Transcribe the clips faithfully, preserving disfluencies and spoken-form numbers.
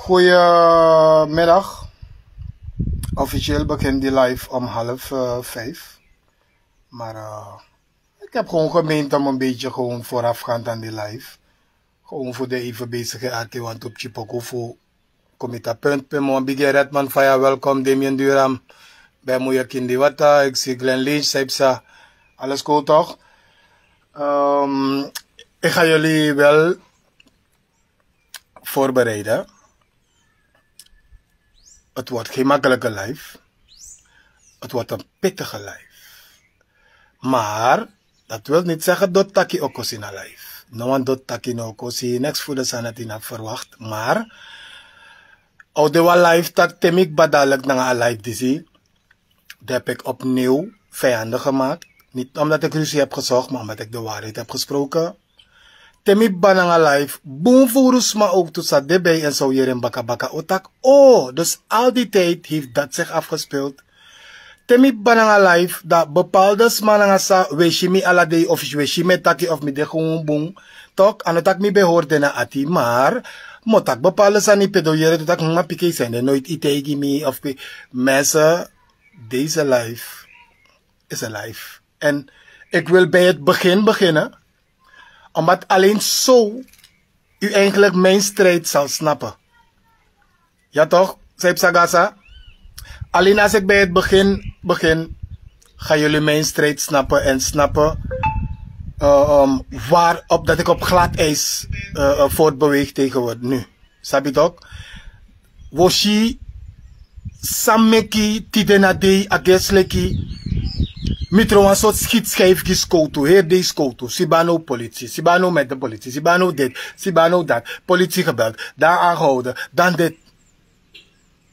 Goedemiddag. Officieel begint die live om half eh, vijf. Maar eh, ik heb gewoon gemeend om een beetje gewoon voorafgaand aan die live. Gewoon voor de even bezige arki want op Chipoku voor Komita punt. Pimon Biggie Redman Faya, welkom. Damien Duram, bij Moeja Kindiwata. Ik zie Glenn Lynch, Saipsa. Alles goed toch? Ehm, ik ga jullie wel voorbereiden. Het wordt geen makkelijke life. Het wordt een pittige life. Maar dat wil niet zeggen dat taki okosi na life. No one dat taki no okosi, niks voor de sanatina verwacht. Maar oude wa life tak temik badalik na a life disi. Daar heb ik opnieuw vijanden gemaakt. Niet omdat ik ruzie heb gezocht, maar omdat ik de waarheid heb gesproken. Te mi baba nanga life bun furu sma ook tu sa de bij en so yere en baka baka o taki o dus al die tijd heeft dat zich afgespeeld. Te mi baba nanga life dat bepaalde sma nanga sa we si mi ala dei of we si mi e taki of mi de gewoon bun. Tok a no taki mi ben hori den na ati maar mi o taki bepaalde sani pe den o yere tu taki mi man piki e sende noit i taigi mi of pe mensen, deze life is een life. En ik wil bij het begin beginnen, omdat alleen zo u eigenlijk mijn strijd zal snappen. Ja toch, Saip Sagasa? Alleen als ik bij het begin begin, gaan jullie mijn strijd snappen en snappen eh, ehm, waar op dat ik op glad ijs eh, eh, voortbeweeg tegen word nu. Sabi tok? Wi o si san meki tide na dei a gesi leki mi tron wan sortu skiti skyfi gi skowtu heri dei skowtu siba no politie siba no met de politie siba no dit siba no dat politie gebeld dan aangehouden dan dit.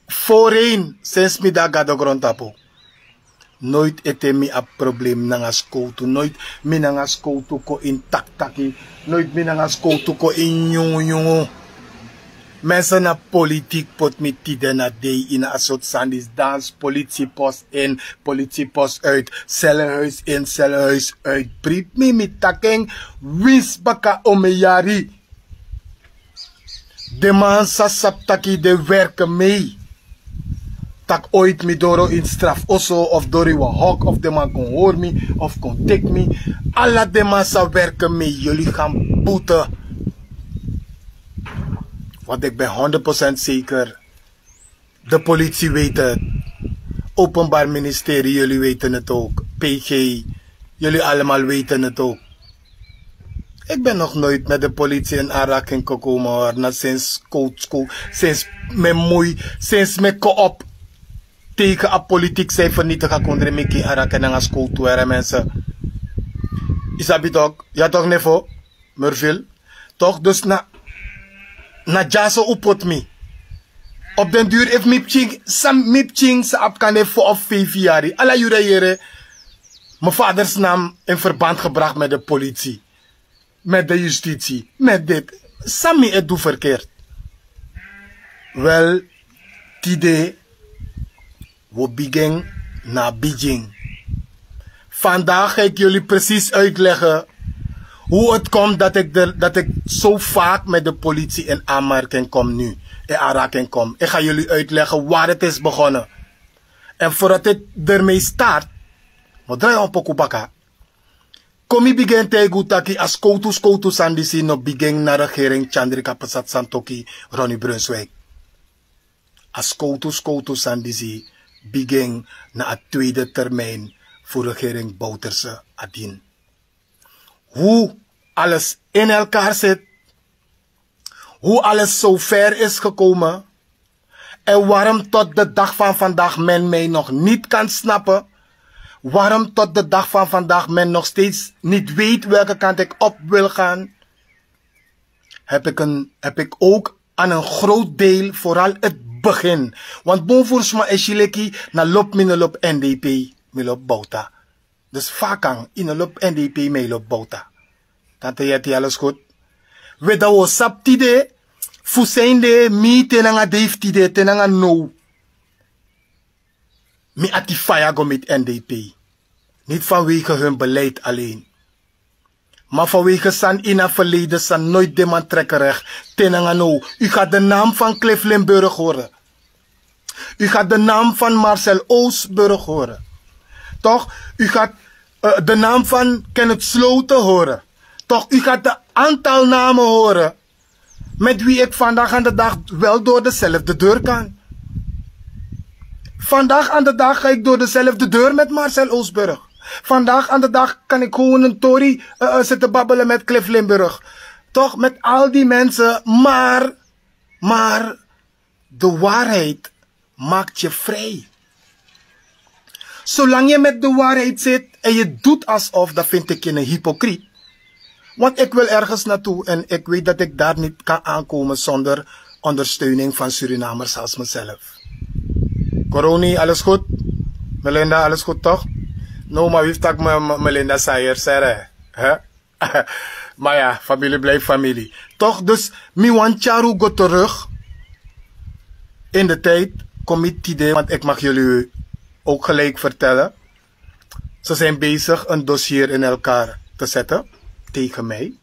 Voorheen sinsi mi de a gado grontapu. Noit ete mi abi problem nanga skowtu noit mi nanga skowtu kon ini taktaki noit mi nanga skowtu kon ini nyungunyungu. Mensen na politiek poti mi tide na dei ini a sortu sani disi dansi politiepost in politiepost uit sellenhuis in sellenhuis uit bribi mi mi taki en winsi baka o mi yari. Den man sa sabi taki den werke mei. Tak' oiti mi doro ini strafoso of doro ini wan hok of den man kon hori mi of kon teki mi. Ala den man sa werke mei yuli gan bute. Want ik ben honderd procent zeker. De politie weet het. Openbaar ministerie jullie weten het ook. P G, jullie allemaal weten het ook. Ik ben nog nooit met de politie in aanraking gekomen hoor na sinds coach school sinds mijn moei sinds mijn koop tegen a politiek zijn vernietig a kondre meki arake nanga school tu era mensen. Isabi tok? Ja tok nefo? Murvil? Tok dus na na dyaso u poti mi. Op den duur efu mi pikin san mi pikin san abi kan de fo of feifi yari ala yuru e yere. Mi faders nam in verband gebrakt met de politie, met de justitie, met dit. San mi e du verkeerd? Wel, tide wi o bigin na a bigin. Vandaag ga ik yuli precies uitleggen hoe het komt dat ik zo vaak met de politie in aanmerking kom nu, in aanraking kom. Ik ga yuli uitleggen waar het is begonnen. En voordat het ermee start, mi o drai wan poku baka. Kon mi bigin taigi un taki a skowtu skowtu sani disi no bigin na regering tyandrika pesat santoki, ronnie brunswijk. A skowtu skowtu sani disi bigin na a tweede termijn fu regering bouterse adin. Hoe alles in elkaar zit, hoe alles zo ver is gekomen, en waarom tot de dag van vandaag men mij nog niet kan snappen, waarom tot de dag van vandaag men nog steeds niet weet welke kant ik op wil gaan, heb ik ook aan een groot deel vooral het begin. Want bon furu sma e si leki na lobi mi no lobi n d p, mi lobi bouta. Dus fa a kan yu no lobi n d p, mi e lobi bouta. Tante yeti yalo skut. We dan wi o sabi tide fu sende mi te nanga dei fu tide te nanga now. Mi ati faya go miti n d p. Niti fanwege hun beleid alen. Maar vanwege san in het verleden san nooit de man trekken recht. Tenangano, u gaat de naam van Cliff Limburg horen. U gaat de naam van Marcel Oosburg horen. Toch? U gaat eh, de naam van Kenneth Sloten horen. Toch? U gaat de aantal namen horen met wie ik vandaag aan de dag wel door dezelfde deur kan. Vandaag aan de dag ga ik door dezelfde deur met Marcel Oosburg. Vandaag aan de dag kan ik gewoon een tori eh, eh, zitten babbelen met Cliff Limburg. Toch? Met al die mensen. Maar, maar de waarheid maakt je vrij. Zolang je met de waarheid zit en je doet alsof, dan vind ik je een hypocriet. Want ik wil ergens naartoe en ik weet dat ik daar niet kan aankomen zonder ondersteuning van Surinamers als mezelf. Coroni, alles goed? Melinda, alles goed toch? No, maar wie heeft dat me- me- Melinda Sayer, Sarah? Hè? Maar ja, familie blijft familie. Toch, dus mi wan tyari un go terug in de tijd. Kom mi tide, want ik mag jullie ook gelijk vertellen. Ze zijn bezig een dossier in elkaar te zetten tegen mij.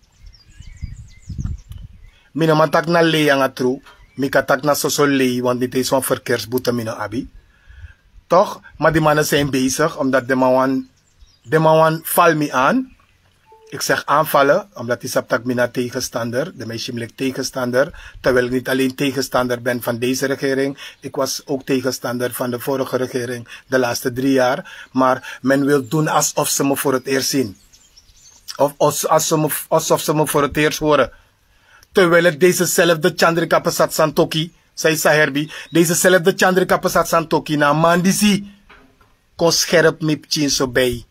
Mi no man taki na lei nanga tru. Mi kan taki na soso lei, want niet eens wan verkeersboete mi no abi. Toch, maar die mannen zijn bezig omdat de man wan, de man wan val mi aan. Ik zeg aanvallen, omdat die sabi taki mi na tegenstander, de meisje mi leki tegenstander, terwijl ik niet alleen tegenstander ben van deze regering. Ik was ook tegenstander van de vorige regering, de laatste drie jaar. Maar men wil doen alsof ze me voor het eerst zien. Of als- als ze me- alsof ze me voor het eerst horen. Terwijl het dezezelfde Chandrika Pesat Santoki, zei Saherbi, dezezelfde Chandrika Pesat Santoki na Mandisi kon scherp mi pikin so bij.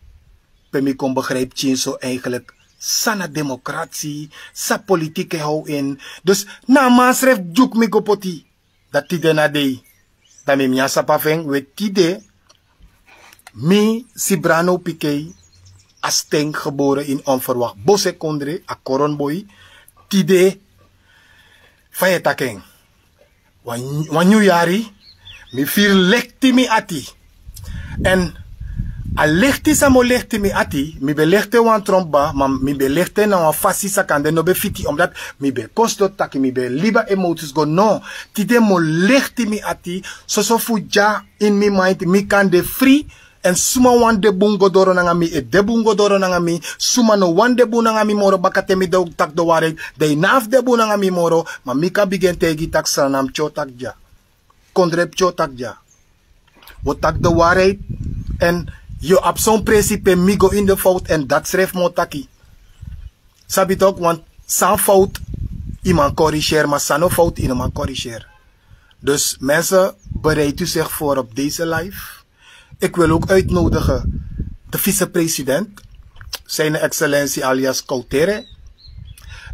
Pe mi kon begrijp pikin so eigenlijk. Sana democratie, sa politiek hou in. Dus na man schrijft juk mi go poti. Dat tide na dei. Dan mi mi a sapa fu en, we tide. Mi si Brano Pikei, a sten geboren in onverwacht. Bose kondre, a koronboi. Tide, fa yu e taki en. Wan, wan nyun yari, mi firi lekti mi ati. En a lekti san mi o lekti mi ati, mi ben lekti en wan trompu kba, ma mi ben lekti en na wan fasi san kande no ben fiti, omdat mi ben kon sidon taki mi ben libi a emoties go. No, tide mi o lekti mi ati, soso fu dya in mi mind, mi kan de fri, en suma wani de bun go doro nanga mi, e de bun go doro nanga mi, suma no wani de bun nanga mi moro, baka te mi de taki de wari, dan yu no abi de bun nanga mi moro, ma mi kan bigin taigi yu taki Sranan pikin o taki dya. Kondre pikin o taki dya. Wi o taki de waarheid. En yu abi son presi pe mi go in de fout en dati srefi mi o taki. Sabi tok, want san fout yu man corrigeer, ma san no fout yu no man corrigeer. Dus mensen, bereid u zich voor op deze live. Ik wil ook uitnodigen de vicepresident, zijn excellentie alias Kautere.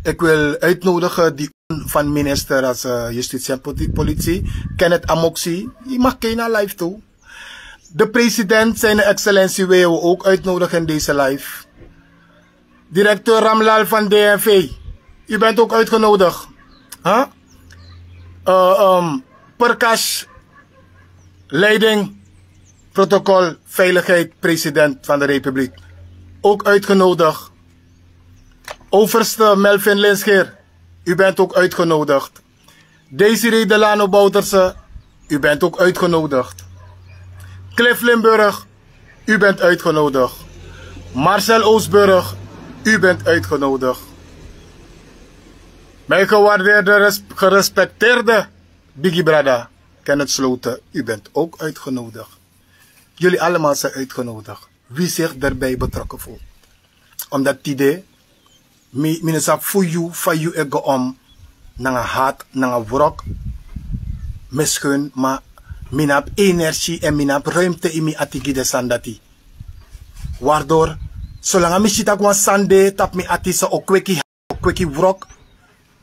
Ik wil uitnodigen die van minister als eh, justitie en poli- politie, Kenneth Amoxi. Je mag kijken naar live toe. De president, zijn excellentie, willen we ook uitnodigen in deze live. Directeur Ramlal van D N V, u bent ook uitgenodigd. Huh? Eh, ehm, Perkas, leiding, protocol, veiligheid, president van de Republiek. Ook uitgenodigd. Overste Melvin Linsgeer, u bent ook uitgenodigd. Desiree Delano Bouterse, u bent ook uitgenodigd. Cliff Limburg, u bent uitgenodigd. Marcel Oosburg, u bent uitgenodigd. Mijn gewaardeerde, res- gerespecteerde Biggie Brada, Kenneth Sloten, u bent ook uitgenodigd. Jullie allemaal zijn uitgenodigd. Wie zich daarbij betrokken voelt. Omdat tide, mi, mi no sabi fu yu, fa yu e go om, nanga haat, nanga wrok, misschien, ma mi no abi energie en mi no abi ruimte in mi ati gi den sani dati. Waardoor, solanga mi si taki wan sani de tapu mi ati, san o kweki, o kweki wrok,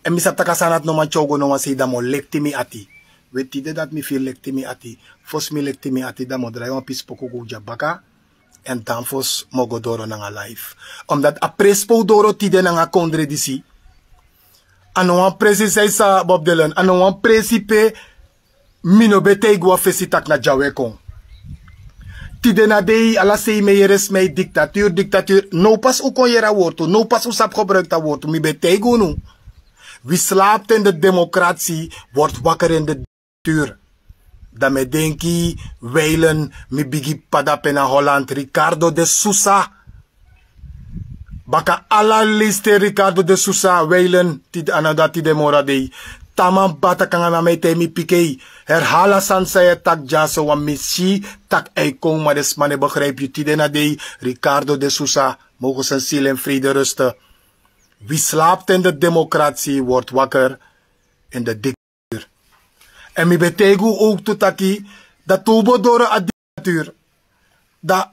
en mi sabi taki a sani dati no man tyari go no wan sei, dan mi o lekti mi ati. We tide dati mi firi lekti mi ati. Fosi mi lekti mi ati, dan mi o drai wan pisi poku go dya baka. En dan fosi mi o go doro nanga live. Omdat a presi pe un doro tide nanga kondre disi, a no wan presi, san yu sa, Bob Dylan, a no wan presi pe mi no ben taigi wan fesi taki na dya un e kon. Tide na dei ala sei mi e yere smei diktatuur diktatuur. Now pas un kon yere a wortu now pas un sabi gebruiki a wortu mi ben e taigi unu. Wi slaapt in de democratie wordt wakker in de dictatuur. Dan mi e denki wijlen mi bigi padape na holland ricardo de sousa. Baka ala liste ricardo de sousa wijlen tide anada tide moro a dei. Taman bata kanga na mi e taigi mi pikei. Herhala sani san yu e taki dyaso wan mi si tak' a e kon ma den sma no e begripi yu tide na dei. Ricardo de sousa mogen sen sili en frede rusten. Wi slaapt in de democratie wordt wakker in de dictatuur. En mi ben taigi un owk tu taki dati un bo doro a dictatuur. Dan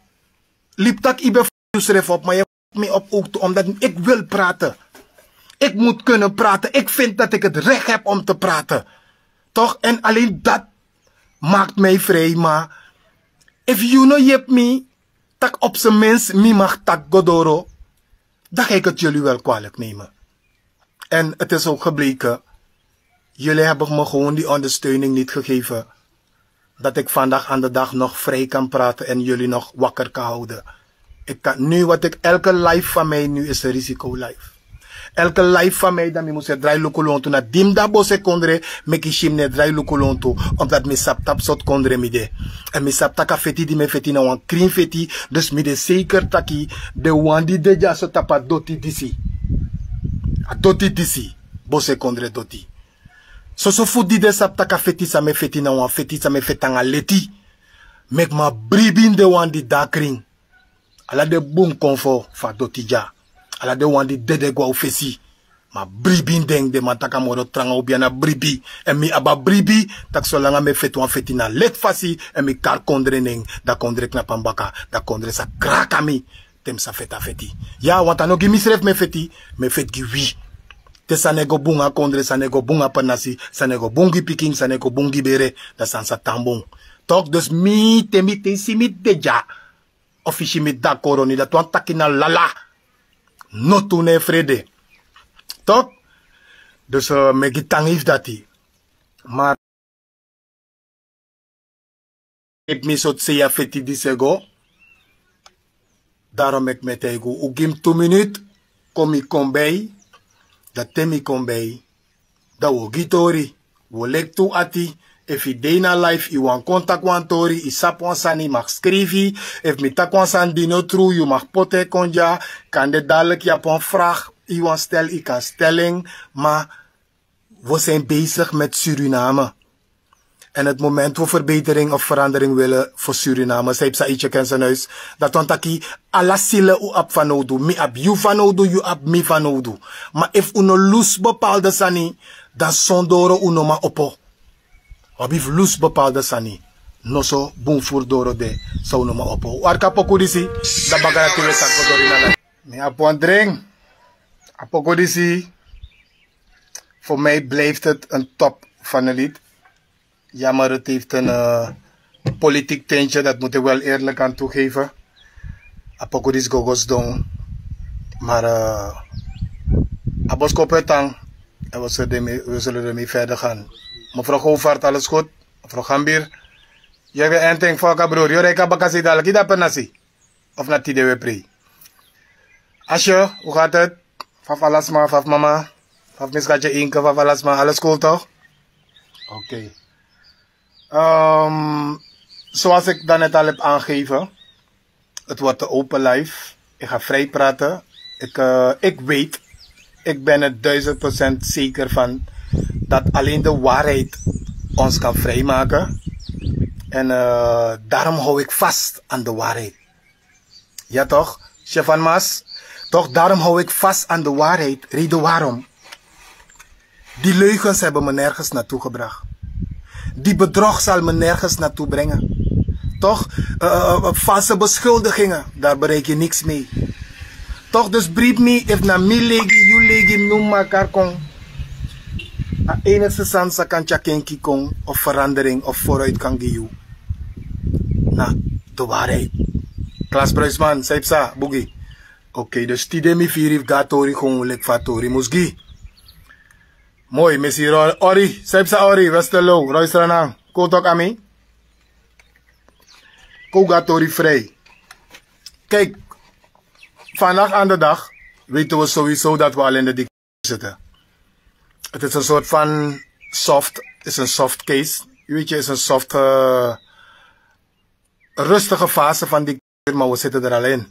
libi tak' yu ben furu yusrefi op ma yu e furu mi op owk tu omdat eki wil praten. Eki mus kunnen praten eki vind dati eki heti reki hebi om te praten. Toch en alen dati maki mi frij ma efu yu no yepi mi tak' op sen minsi mi maki taki go doro. Dan ga eki heti yuli wel kwalik nemen. En heti is owk gebleken yuli hebi mi gewon di ondersteuning niti gegeven. Dati eki vandag an de dag nog vrij kan praten en yuli nog wakker kan howden. Eki kan nu wati eki elke life fan mi nu is en risiko life. Elke life fan mi dan mi mus e drai luku lontu na di mi de a boso e kondre. Meki yu si mi no e drai luku lontu. Omdati mi sabi tapu sortu kondre mi de. Èn mi sabi tak' a feti di mi e feti na wan krin feti. Dus mi de seker taki den wan di de dyaso tapu a doti disi a doti disi boso e kondre doti. Soso fu di den sabi tak' a feti san mi e feti na wan feti san mi e feti nanga leti. Meki mi a bribi ini den wan di de a krin. Ala den bun konfo fu a doti dya. Ala den wan di dede go na un fesi. Ma bribi ini den den man taki a moro tranga un biana bribi. Èn mi abi a bribi tak' solanga mi e feti wan feti na leti fasi èn mi kari kondre nen, dan kondre knapu na mi baka. Dan kondre sa kraka mi te mi sa feti a feti. Ya wantu a no gi misrefi mi e feti. Mi e feti gi wi. Te san no e go bun a kondre san no e go bun a pernasi san no e go bun gi pikin san no e go bun gi bere, dan sani sa tan bun. Tok dus mi te mi te yu si mi de dya. Of yu si mi dakoro ni dati wan taki na lala. Notu no e frede. Tok. Dus mi e gi tangi fu dati. Mar efu mi soti sei a feti disi e go. Darom meki mi e taigi un un gi mi tu minut. Kon mi kon bei. Dan te mi kon bei, dan un o gi tori. Un o leki tu ati. Efu yu de ini a life yu wani kon taki wan tori yu sabi wan sani yu mag skrifi. Efu mi taki wan sani di no tru yu mag poti en kon dya. Kande daliki yu abi wan frag yu wani stel yu kan stel en. Ma wi sin besigi meti suriname. En heti moment wi ferbetering of verandering wili fu suriname san yu psa iti e kensen huis. Dati wani taki ala sile un abi fanowdu mi abi yu fanowdu yu abi mi fanowdu. Ma efu un no lusu bepalde sani, dan sondoro un no man opo. Un abi fu lusu bepalde sani. Noso bun furu doro de. San un no man opo un arki a poku disi. Dan bagara tin we san go doro ini a lai. Mi abi wan dring. A poku disi. Fu mi blifi heti en top fan en lid. Yammer heti heti en politik tentye dati mutu wel eerlik kan tugeven. A poku disi go go sidon. Mar a boskopu e tan. En wi sulu den mi ferder gan. Mefrow govart ales gud? Mefrow gambir? Yu e wi en ten fok a brori yu o riki a bakasi dalik yu dape nasi? Of na tide wi e prei? Asye, un gati heti? Fa fu ala sma fa fu mama? Fa fu mi skatye inke fa fu ala sma ales gud tok? Okei. Sowas eki dan neti al ebi angegeven, heti word en open life. Eki ga fri praten. Eki weti, eki ben heti duizend prosent seker van dat alen de waarheid ons kan fri maken. En darom how eki vast an de waarheid. Ya tok? Syefanmas. Tok darom how eki vast an de waarheid reden warom. Die leugens hebben me nergens naartoe gebracht. Die bedrog zal me nergens naartoe brengen. Toch? Valse beschuldigingen, daar bereik je niks mee. Toch dus bribi mi efu na mi legi yu legi mi no makar kon. A enigste sani san kan tyari kenki kon of verandering of vooruitgang gi yu, na de waarheid. Klas bruisman san yu psa bugi. Okei dus tide mi firi fu go na tori kon leki fa a tori mus gi. Moi mi e si yu ori san yu psa ori westelo roystra nan. Kon tok a mi. Kogatori vrij. Kijk, vandaag aan de dag weten we sowieso dat we al in de dictatuur zitten. Het is een soort van soft, is een soft case. Weet je, is een soft, eh, rustige fase van dictatuur, maar we zitten er al in.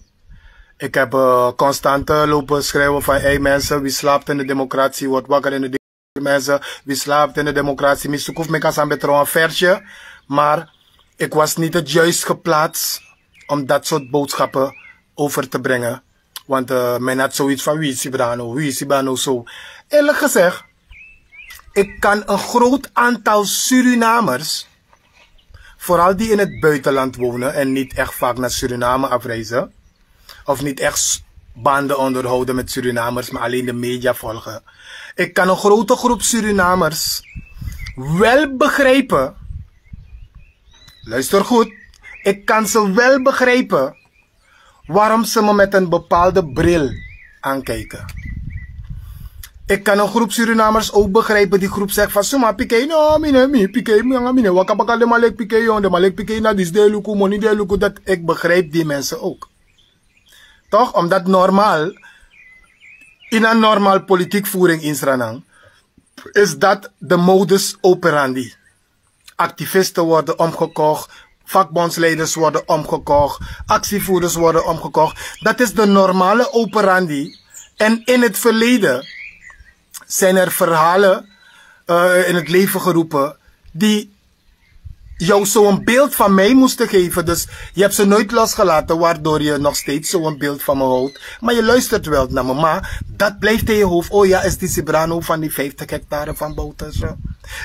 Ik heb eh, constant eh, lopen schrijven van: hey mensen, wie slaapt in de democratie, wordt wakker in de mensen, wie slaapt in de democratie. Mi suku fu meki a sani ben tron wan versje, maar ik was niet het juist geplaatst om dat soort boodschappen over te brengen. Want eh, men had zoiets van: wie is Sibrano, wie is Sibrano zo. Eerlijk gezegd, ik kan een groot aantal Surinamers, vooral die in het buitenland wonen en niet echt vaak naar Suriname afreizen, of niet echt banden onderhouden met Surinamers, maar alleen de media volgen. Ik kan een grote groep Surinamers wel begrijpen. Luister goed. Ik kan ze wel begrijpen waarom ze me met een bepaalde bril aankijken. Ik kan een groep Surinamers ook begrijpen die groep zegt van: suma pike no, mine mi pike mi anga mine wakabaka de malek pike yon, de malek pike na dis de luku, moni de luku. Dat, ik begrijp die mensen ook. Toch? Omdat normaal, in een normaal politiekvoering in Sranang, is dat de modus operandi. Activisten worden omgekocht, vakbondsleiders worden omgekocht, actievoerders worden omgekocht. Dat is de normale operandi. En in het verleden zijn er verhalen eh, in het leven geroepen die jou zo'n beeld van mij moesten geven. Dus je hebt ze nooit losgelaten, waardoor je nog steeds zo'n beeld van me houdt. Maar je luistert wel naar me. Maar dat blijft in je hoofd. Oh ja, is die Sibrano van die vijftig hectare van Bouterse?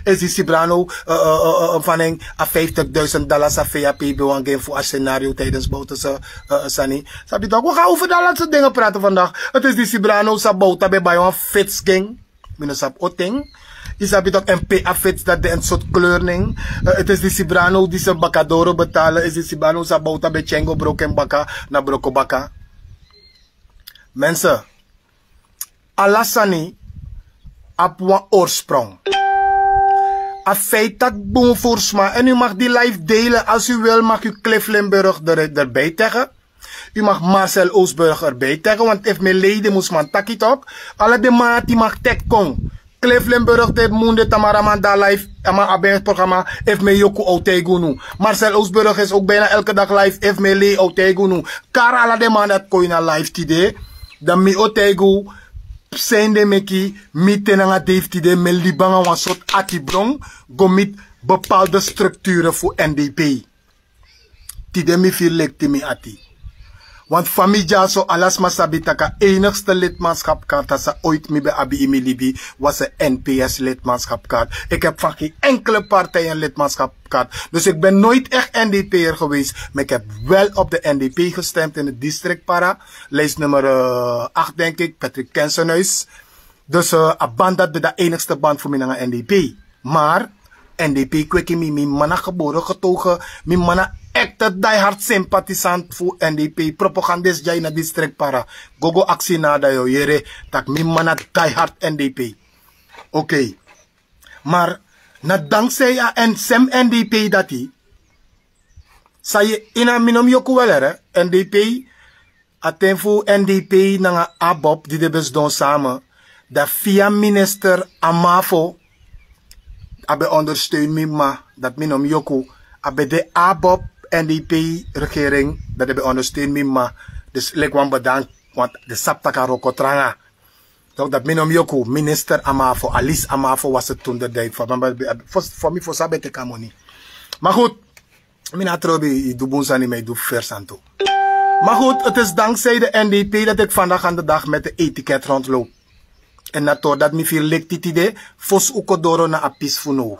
Is die Sibrano eh, eh, eh, eh, van een a vijftigduizend dollars a V A P bewangen voor a scenario tijdens Bouterse eh, eh, Sani? Sabi toch, we gaan over dat soort dingen praten vandaag. Het is die Sibrano Sabouta bij Bayon Fits Gang. Mi no sabi o ten. Yu sabi tok en pe a fits dat de en sort kleurning. Eh, het is die Sibrano die zijn bakadoro betalen. Is die Sibrano sa bouta be tyengo broken baka na broko baka. Mensen, ala sani abi wan oorsprong. A feit tak bun fu sma, en u mag die live delen. Als u wil mag u Cliff Limburg er, erbij tegen. U mag Marcel Oosburg erbij tegen, want efu mi e lei den mus man taki tok. Ala den man ati mag teki kon. Cliff Limburg te munde tamara man de a live, a man abi en programma, efu mi e yoku a o taigi unu. Marcel Oosburg is ook bijna elke dag live, efu mi e lei a o taigi unu. Kari ala den man dati kon ini a live tide. Dan mi o taigi unu san den meki, mi te nanga Dave tide, mi e libi nanga wan sortu atibron go miti bepaalde structuren fu N D P. Tide mi firi leki mi ati. Want fa mi dyaso, ala sma sabi tak' a enigste lidmaatschapkaart san ooit mi ben abi ini mi libi was een N P S lidmaatschapkaart. Ik heb van geen enkele partij een lidmaatschapkaart. Dus ik ben nooit echt N D P'er geweest. Maar ik heb wel op de N D P gestemd in het district Para. Lijst nummer eh, acht, denk ik. Patrick Kensenhuis. Dus eh, a band dati ben de enigste band fu mi nanga N D P. Maar N D P kweki mi, mi man na gebore getogen, mi man na echte diehard sympathisant fu N D P, propagandist dya ini a district Para. Go go aksi na, dan yu o yere tak' mi man na diehard N D P. Oké. Maar na dankzij a en sem N D P dati, san yu, ini a mi no mus yoku wel, N D P, a ten fu N D P nanga ABOP di den ben sidon samen, dan via minister Amafo a ben ondersteun mi mma, dati mi no mus yoku. A ben de ABOP, N D P regering, dati den ben ondersteun mi mma. Dus leki wan bedank, want den sabi tak' a wroko tranga. Toch, dati mi no mus yoku, minister Amafo, Alice Amafo was het toen de tijd. Voor, voor, voor mi fosi a ben teki a moni. Maar goed, mi no trobi, yu du bun sani, ma yu du feri sani tu. Maar goed, het is dankzij de N D P dat ik vandaag aan de dag met de etiket rondloop. En na tori dati mi firi leki tide, fosi un kon doro na a pisi fu now.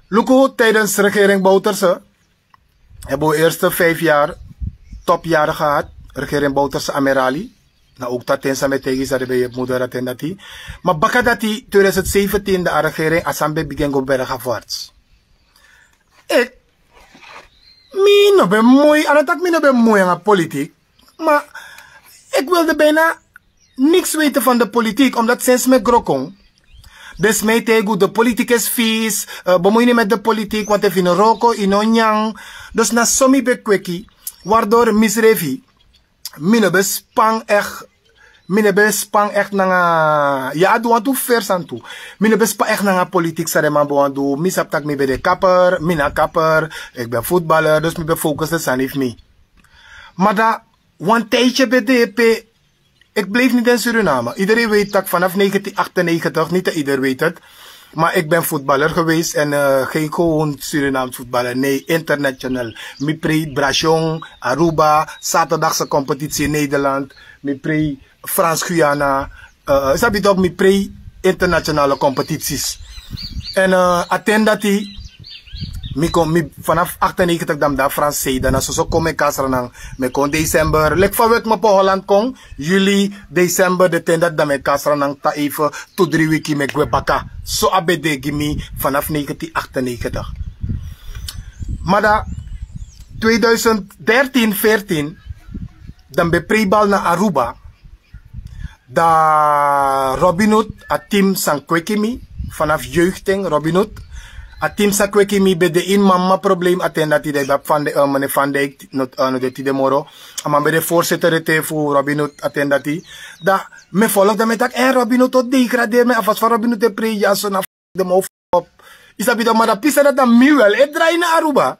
Luku, tijdens regering Bouterse hebben we eerste vijf jaar topjaren gehad. Regering Bouterse, Amerali. Na ook dat ten san mi e taigi yu, san den ben yepi mi doro a ten dati. Maar baka dati, tweeduizend zeventien, de regering, a sani ben bigin go bergafwaarts. Ik, mi no ben moi, a no tak' mi no ben moi nanga politiek. Maar ik wilde bijna niks weten van de politiek, omdat sinds mi e gro kon, Dus mi e taigi unu, de politiek is vies. Bemoei unu met de politiek, want efu yu no wroko yu no nyan. Dus na so mi ben kweki. Waardoor misrefi, mi no ben span echt. Mi no ben span echt nanga, ya, a du wantu feri sani tu. Mi no ben span echt nanga politiek san den man ben wani du. Mi sabi tak' mi ben de kapper, mi na kapper. Ik ben voetballer, dus mi ben focus den sani fu mi. Maar dan, wan tijdje ben de pe, ik blijf niet in Suriname. Iedereen weet dat ik vanaf negentien achtennegentig, niet ieder weet het, maar ik ben voetballer geweest en eh, geen gewoon Surinaams voetballer, nee, international. Mi prei Brasjon, Aruba, zaterdagse competitie in Nederland. Mi prei Frans Guyana. Eh, sabi toch, mi prei internationale competities. En eh, a ten dati, mi kon, mi, vanaf achtennegentig dan mi de na Frans Zee, dan na soso kon mi e kon na Sranan, mi e kon december. Leki fa weki mi opo Holland kon, juli, december, de ten dati dan mi e kon na Sranan, ta even tu dri wiki mi e gwe baka. So a ben de gi mi vanaf negentien achtennegentig. Maar dan tweeduizend dertien, veertien, dan ben prei bal na Aruba. Dan Robin Hood, a team san kweki mi, vanaf jeugd ten, Robin Hood. A team san kweki mi ben de ini mama probleem a ten dati, dan yu ben abi Van de, eh, meneer Van Dijk, no, eh, no de tide moro. A man ben de voorzitter ete fu Robin Hood a ten dati. Dan mi e follow, dan mi e taki, eh, Robin Hood o degraderen, mi, a fasi fa Robin Hood e prei dyaso na de mofop. Yu sabi toch, maar dan pisi dati dan mi wel e drai na Aruba.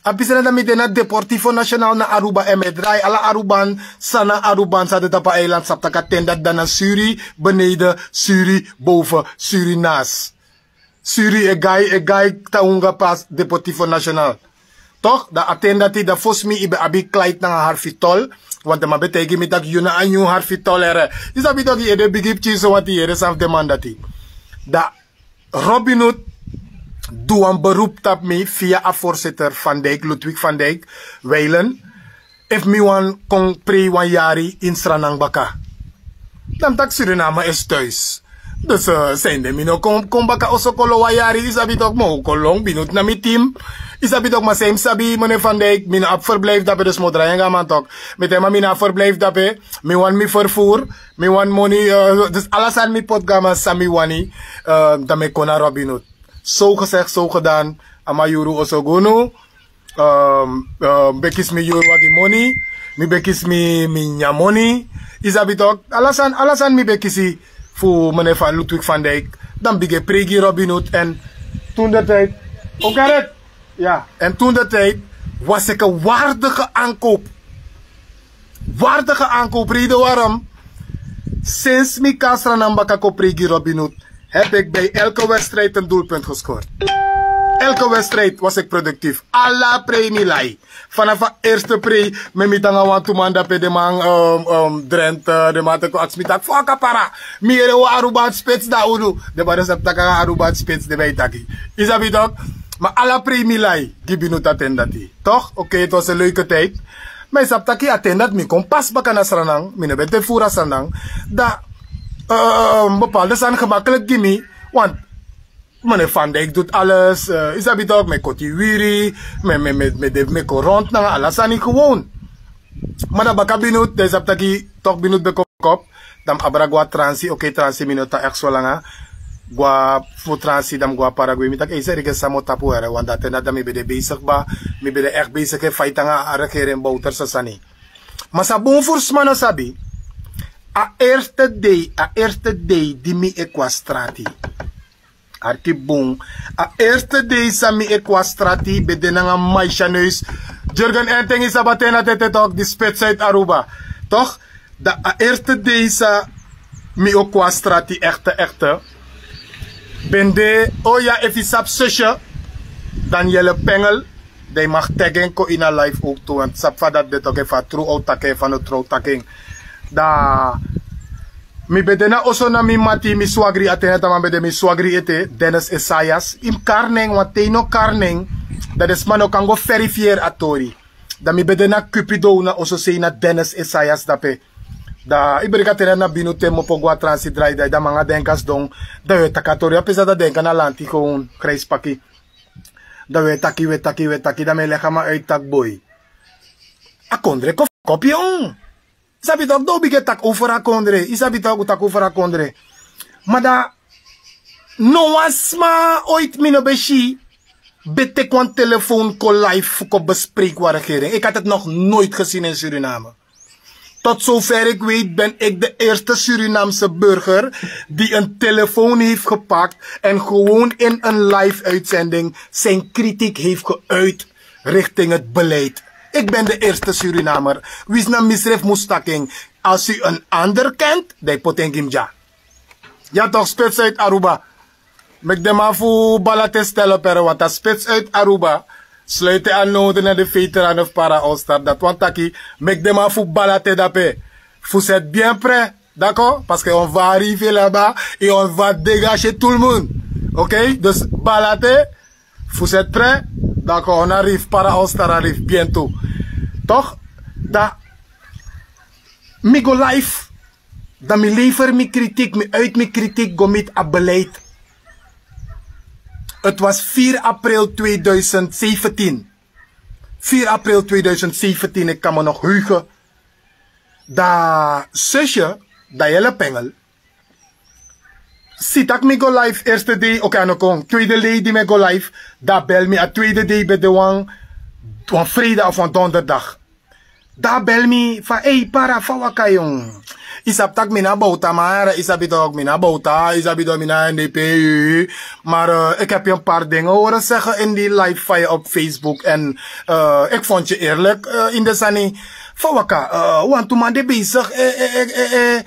A pisi dati dan mi de na Deportivo Nacional na Aruba, en mi e drai ala Aruban san na Aruban san de tapu a eiland, sabi tak' a ten dati dan na Suri beneden, Suri boven, Suri naast. Suri e gai, e gai ta hunga pasi Deportivo Nacional. Toch, dan a ten dati dan fosi mi ben abi klait nanga Harvey Tol. Want den man ben taigi mi tak' yu na a nyun Harvey Tol, here. Yu sabi toch, yu ede bigi pikin so, want yu ede san fu den man dati. Dan Robin Hood du wan beroep tapu mi via a voorzitter Van Dijk, Ludwig van Dijk, Wijlen. Efu mi wani kon prei wan yari ini Sranan baka. Dan mi taki Suriname is thuis. Dus eh, sende mi no kon, kon baka oso kon lon wan yari, yu sabi toch, mi o kon lon, Robin Hood na mi team. Yu sabi toch, maar san yu sabi, meneer Van Dijk, mi no abi verblijf dape, dus mi o drai nanga a man toch. Mi taki, maar mi no abi verblijf dape, mi wani mi vervoer, mi wani moni, eh, dus ala sani mi poti go na a man san mi wani, eh, dan mi e kon na Robin Hood. Zo gezegd, zo gedaan. A man yuru oso gi unu. Ehm, ehm, mi ben kisi mi yuru wagi moni, mi ben kisi mi, mi nyan moni. Yu sabi toch, ala sani, ala sani mi ben kisi fu meneer Van, Ludwig van Dijk. Dan mi bigin e prei gi Robin Hood en toen de tijd, oké, ja, en toen de tijd was ik een waardige aankoop. Waardige aankoop. Reden waarom? Sinds mi kon na Sranan baka kon prei gi Robin Hood, heb ik bij elke wedstrijd een doelpunt gescoord. Elke wedstrijd was ik productief. Ala prei mi lai. Vanaf a eerste prei, mi e miti nanga wantu man dape, den man, ehm, ehm, Drenthe, den man teki aksi mi taki: "Fu a kapara, mi yere wan Aruba spits, dan unu." Den man sabi taki a Aruba spits den ben e taki. Yu sabi toch? Maar ala prei mi lai gi Robin Hood a ten dati. Toch? Oké, het was een leuke tijd. Maar yu sabi taki a ten dati mi kon pas baka na Sranan, mi no ben de voer na Sranan. Dan, eh, bepaalde sani gemakkelijk gi mi. Want meneer Van Dijk doet alles. Eh, yu sabi toch, mi e koti wiri, mi, mi, mi, mi de, mi e kon rond nanga ala sani gewoon. Maar dan baka Robin Hood, dan yu sabi taki toch Robin Hood ben kon kop. Dan mi abra go na transi, oké, transi mi no tan echt so langa. Go na fu transi, dan mi go na Paraguay. Mi taki: "Ei, seri, san mi o tapu, here?" Want a ten dati dan mi ben de bezig kba, mi ben de echt bezig e fight nanga a regering, Bouterse sani. Maar san bun fu sma no sabi, a eerste dei, a eerste dei di mi e kon na strati. Arki bun. A eerste dei san mi e kon na strati ben de nanga Maisha Neus. Jurgen Enting, yu sabi a ten dati ete toch, di spits uit Aruba. Toch? Dan a eerste dei san mi o kon na strati echte, echte, ben de, oh ja, efu yu sabi Susje, Danielle Pengel, dan yu mag tagi en kon ini a live ook tu, want sabi fa dati de toch, efu a tru a o taki en, efu a no tru a o taki en. Dan mi ben de na oso na mi mati, mi swagri, a ten dati a man ben de mi swagri ete, Dennis Esaias. Yu mus kari nen, want te yu no kari nen, dan den sma no kan go verifiëer a tori. Dan mi ben de na Cupido na oso sei na Dennis Esaias dape. Dan yu breki a ten dati na Robin Hood, te mi opo go na transi drai, dan yu, dan mi nanga den kan sidon. Dan wi e taki a tori, a pesa dan den kan na lanti gewoon, grijs paki. Dan wi e taki, wi e taki, wi e taki, dan mi e legi a man uit taki: "Boi, a kondre kon fu kopi, on." Yu sabi toch, dan un bigin e taki over a kondre. Yu sabi toch, un taki over a kondre. Maar dan, No wan sma ooit mi no ben si ben teki wan telefoon kon live fu kon bespreek wan regering. Ik had het nog nooit gezien in Suriname. Tot zover ik weet ben ik de eerste Surinaamse burger die een telefoon heeft gepakt en gewoon in een live-uitzending zijn kritiek heeft geuit richting het beleid. Ik ben de eerste Surinamer. Wisna misref mustaking. Als u een ander kent, dan potengimja. Ja toch, spits uit Aruba. Meki den man fu Balate stellen per wata spits uit Aruba. Sluiten aan noden naar de veteran of para All-Star. Dat want taki, meki den man fu Balate dape. Fu set bien prêt. D'accord? Parce que on va arriver là-bas et on va dégager tout le monde. Ok? Dus Balate, fu set prêt. D'accord, on arrive, para All-Star arrive bientôt. Toch? Da mi go live. Dan mi lever mi kritiek, mi uit mi kritiek go miti a beleid. Het was vier april tweeduizend zeventien. Vier april tweeduizend zeventien, ik kan me nog heugen. Da zusje, da hele pengel. Si tak mi go live eerste day, oké, ano kon. Tweede lady mi go live. Da bel mi a tweede day ben de wan, wan vrijdag of wan donderdag. Da bel mi fa, ei, para, fa waka, jong. Yu sabi tak mi na bowta, mara yu sabi tok mi na bowta, yu sabi tok mi na N D P. Maar eh, ik heb je een paar dingen horen zeggen in die live van je op Facebook. En eh, ik vond je eerlijk eh, in de sani. Fa waka, eh, want man de bezig eh, eh, eh, eh, eh,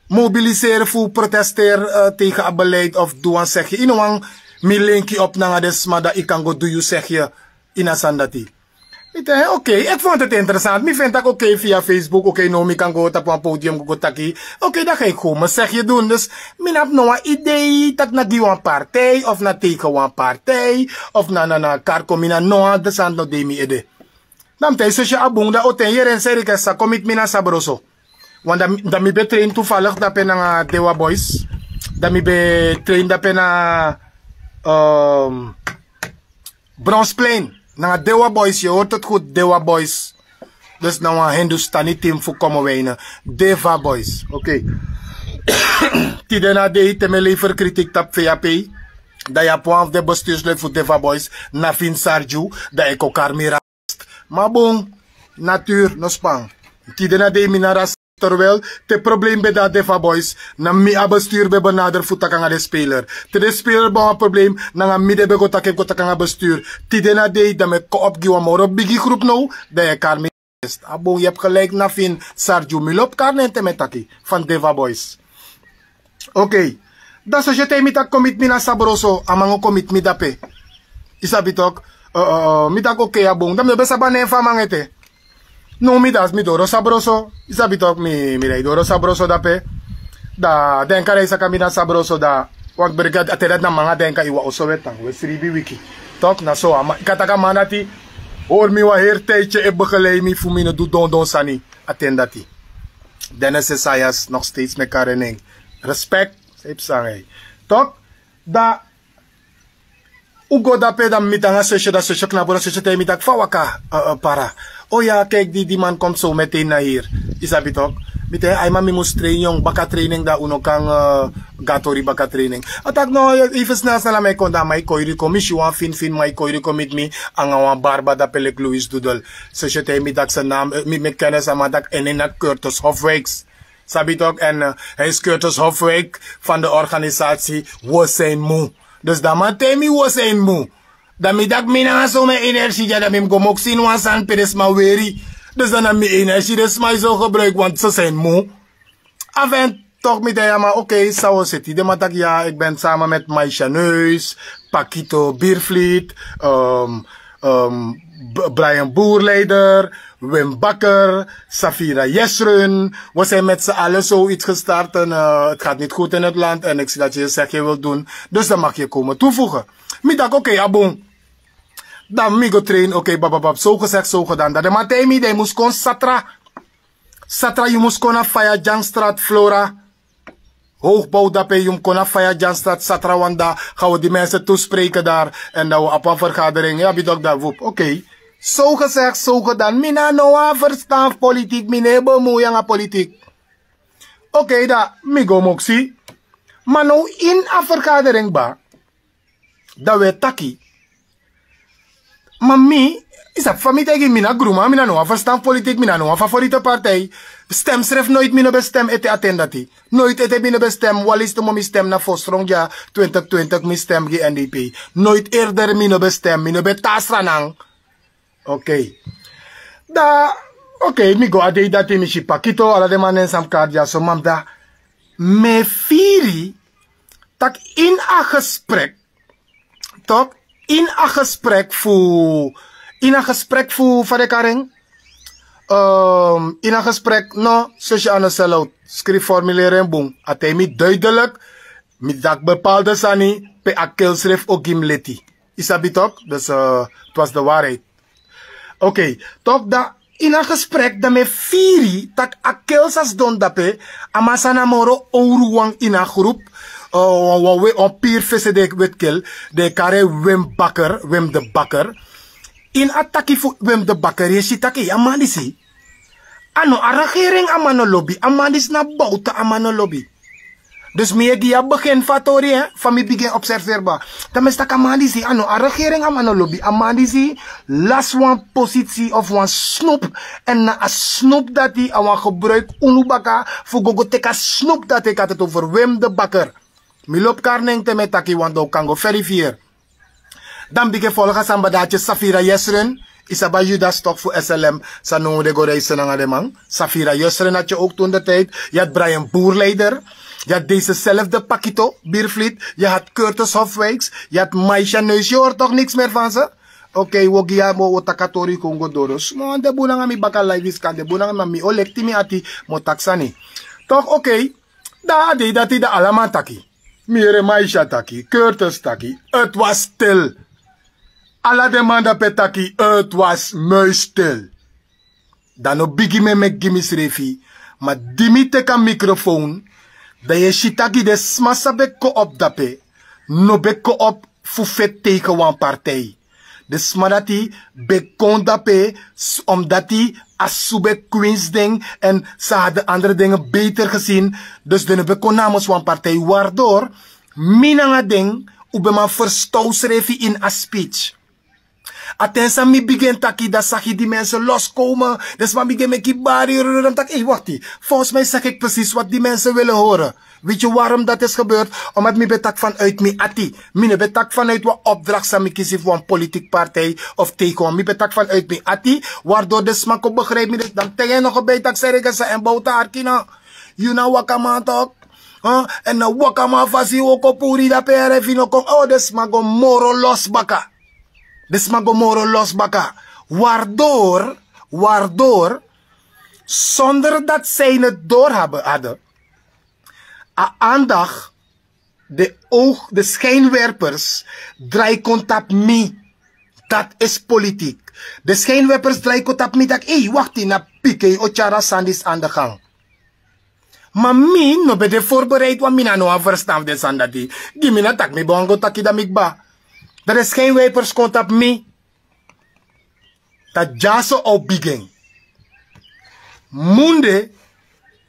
mobiliseren voor protesteer eh, tegen het beleid of doe wan zeg je. Yu no wan mi linki op nanga den sma dat yu kan go do yu zeg je. Ini a sani dati. Mi te, oké, ik vond het interessant. Mi vind tak oké via Facebook, oké, no mi kan go tapu wan podium go taki. Oké, dan ga ik gewoon mijn zegje doen. Dus mi no abi no wan idee tak na gi wan partij of na tegen wan partij of na na na karko, mi na no interessant no de mi ede. Dan mi te, zusje, a bun, dan o ten yere en seri ke sa kon miti mi na Sabroso. Want dan, dan mi ben train toevallig dape nanga Dewa Boys. Dan mi ben train dape na ehm, Bronsplein. Nanga Dewa Boys, je hoort het goed, Dewa Boys. Dus na wan Hindustani team fu Kommerwijnen. Deva Boys, oké. Tide na dei te mi lever kritiek tapu V A P. Dan yu abi wan fu den bestuurslid fu Deva Boys, Navin Sarju, dan e kon kari mi ras. Ma bun, natuur no span. Tide na dei mi na ras. Terwijl te probleem ben de a Deva Boys, na mi a bestuur ben benader fu taki nanga den speler. Te den speler ben wan probleem, nanga mi den ben go taki, go taki nanga bestuur. Tide na dei dan mi e kon op gi wan moro bigi groep now, dan yu e kari mi. A bun, yu abi gelijk, Navin Sarju, mi lobi kari nen te mi e taki, van Deva Boys. Oké. Dan so yu e taigi mi tak' kon miti mi na Sabroso, a man o kon miti mi dape. Yu sabi tok, eh, eh, eh, mi taki oké, a bun. Dan mi no ben sabi a nen fu a man ete. No, mi dati, mi doro Sabroso. Yu sabi tok, mi, mi dati doro Sabroso dape. Dan, denki a dei saka mi na Sabroso dan. Want brigade, a ten dati na man a denki a yu wan oso, we tan, we sribi wiki. Tok, na so, a man, yu kan taki a man dati hori mi wan heri tijdje e begeleid mi fu mi no du dondon sani. A ten dati. Dennis Esaias, nog steeds mi e kari en nen. Respect, san yu psa nanga en. Tok, dan un go dape, dan mi miti nanga zusje, dan zusje knapu, dan zusje taigi mi tak' fa waka, eh, eh, para. O ya, kijk, die, die man komt zo meteen naar hier. Yu sabi tok. Mi taigi en, ai, ma mi mus train, jong, baka training, dan un no kan eh, go na tori baka training. A taki no, even snel snel, a man e kon, dan a man e koiri kon, mi si wan finfin man e koiri kon miti mi, nanga wan barba dape leki Louis Doedel. Zusje taigi mi tak' zijn naam, eh, mi, mi kennis a man, tak' en nen na Curtis Hofwijks. Sabi tok, en eh, hij is Curtis Hofwijk van de organisatie We Zijn Moe. Dus dan a man taigi mi We Zijn Moe. Dan mi taki mi nanga so mi energie dya, dan mi mus go moksi ini wan sani pe den sma weri. Dus dan na mi energie den sma e so gebruik, want ze zijn moe. Enfin, toch mi taigi a man, oké, san wi o seti. Den man taki, ja, ik ben samen met Maisha Neus, Pakito Biervliet, ehm, ehm, B-, Brian Boerleider, Wim Bakker, Safira Jesrun. We zijn met z'n allen zoiets gestart en eh, het gaat niet goed in het land. En ik zie dat je je zegje wilt doen. Dus dan mag je komen toevoegen. Mi taki, oké, a bun. Dan mi go train, oké, bababab, zo gezegd, zo gedaan. Dan den man taigi mi, dan yu mus kon satra. Satra, yu mus kon na Faya Jangstraat, Flora. Hoogbouw dape, yu mus kon na Faya Jangstraat, satra, want dan gaan we die mensen toespreken daar. En dan we op een vergadering, ja, bidok daar, woep. Oké. Zo gezegd, zo gedaan. Mi na no wan verstaan fu politiek, mi no e bemoei nanga politiek. Oké, dan mi go moksi. Ma now ini a vergadering kba, dan wi e taki. Ma mi, yu sabi fa mi taigi, mi na gruman, mi na no wan ferstan fu politik, mi na no wan favorite partij. Stem srefi noiti mi no ben stem ete a ten dati. Noiti ete mi no ben stem, wan leisi nomo mi stem na fosron dya, twintig twintig mi stem gi N D P. Noiti eerder mi no ben stem, mi no ben tan a Sranan. Okei. Dan, okei, mi go a dei dati, mi si Pakito, ala den man nen san mi kari dya so, ma mi dan, mi e firi tak' ini a gesprek, tok', ini a gesprek fu, ini a gesprek fu, fa den e kari en, ehm, ini a gesprek, no, sesi Anne Sellout, skrifi, formuleri en bun, a taigi mi duidelijk, mi taki bepaalde sani pe a kil srefi o gi mi leti. Yu sabi tok', dus, eh, het was de waarheid. Okei, tok', dan ini a gesprek dan mi e firi tak' a kil san sidon dape, a man san na moro owru wan ini a grupu, eh, wan, wan we-, wan piri fesi, den weti kil, den e kari en Wim Bakker, Wim de Bakker. Ini a taki fu Wim de Bakker yu e si tak' a man disi, a no a regering a man no lobi, a man disi na bowta a man no lobi. Dus mi e gi yu a begin fu a tori, hè, fa mi bigin observeri kba. Dan mi e si tak' a man disi, a no a regering a man no lobi, a man disi lasi wan posisi of wan snoep, èn na a snoep dati a wani gebruiki unu baka fu go go teki a snoep dati, e kati tu over Wim de Bakker. Mi lobi kari nen te mi e taki, want dan un kan go verifieri. Dan mi bigin folgu a samba dati, Safira Jesrun, yu sabi a Judas tok' fu S L M, san now de go reisi nanga den man. Safira Jesrun had yu ook toen de tijd. Yu had Brian Boerleider. Yu had dezezelfde Pakito, Biervliet. Yu had Curtis Hofwijks. Yu had Maisha Neus. Yu hori tok' niks meer van ze. Okei, wi o gi yu a mo, wi o taki a tori kon go doro. Sma wan de bun nanga mi baka, live is kan de bun nanga mi, ma mi o lekti mi ati, mi o taki sani. Tok', okei. Dan a dei dati dan ala man taki. Mi yere Maisha taki, Curtis taki, het was stil. Ala den man dape taki, het was muisstil. Dan no bigi mi e meki gi misrefi, ma di mi teki a microfoon, dan yu e si tak' den sma san ben kon op dape, no ben kon op fu feti tegen wan partij. Den sma dati ben kon dape, s-, omdati a su ben kwinsi den, èn ze hadden andere dingen beter gezien. Dus den no ben kon namens wan partij, waardoor mi nanga den, un ben man ferstan unsrefi ini a speech. A ten san mi bigin taki, dan sagi di mensen loskomen. Den sma bigin meki bari, dan mi taki, ei, wakti. Volgens mij zeg ik precies wat die mensen willen horen. Weet je waarom dat is gebeurd? Omdat mi ben taki vanuit mi ati. Mi no ben taki vanuit wan opdracht san mi kisi fu wan politiek partij of tegen wan. Mi ben taki vanuit mi ati, waardoor den sma kon begrijpi mi. Dus dan mi taigi en nog bij taki, seri, san en bowta arki na. Yu na wakaman tok'. Huh? Èn na wakaman fasi yu o kon puru yu dape, yere fu yu no kon. Oh, den sma go moro los baka. Den sma go moro los baka. Waardoor, waardoor, zonder dat zij het doorhebben hadden, a aandacht, de oog, de schijnwerpers drai kon tapu mi. Dat is politiek. De schijnwerpers drai kon tapu mi, taki, ei, wakti, na piki o tyari a sani disi aan de gang. Ma mi no ben de voorbereid, want mi na no wan ferstan fu den sani dati. Gi mi na taki mi ben wani go taki dan mi kba. Dan de schijnwerpers kon tapu mi. Dan dyaso a o bigin. Munde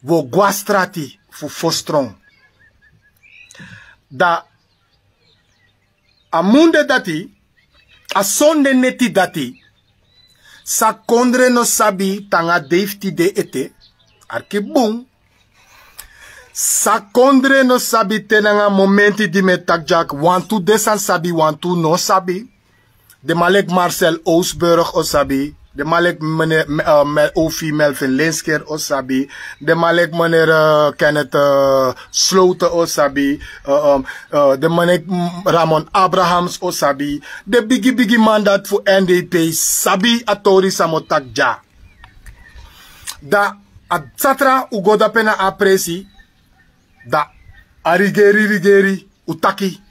wi o go na strati fu fosron. Dan a munde dati, a sonde neti dati, san kondre no sabi te nanga dei fu tide ete, arki bun. San kondre no sabi te nanga momenti di mi e taki dya, wantu den san sabi, wantu no sabi. Den man leki Marcel Oosburg o sabi. Den man leki meneer, eh, Mel-, Ofi Melvin Linsker o sabi. Den man leki meneer, eh, Kenneth, eh, Sloten o sabi. Eh, eh, eh, den man leki, mm, Ramon Abrahams o sabi. Den bigi bigi man dati fu N D P sabi a tori san mi o taki dya. Dan a satra un go dape na a presi. Dan a rigeri, rigeri, un taki.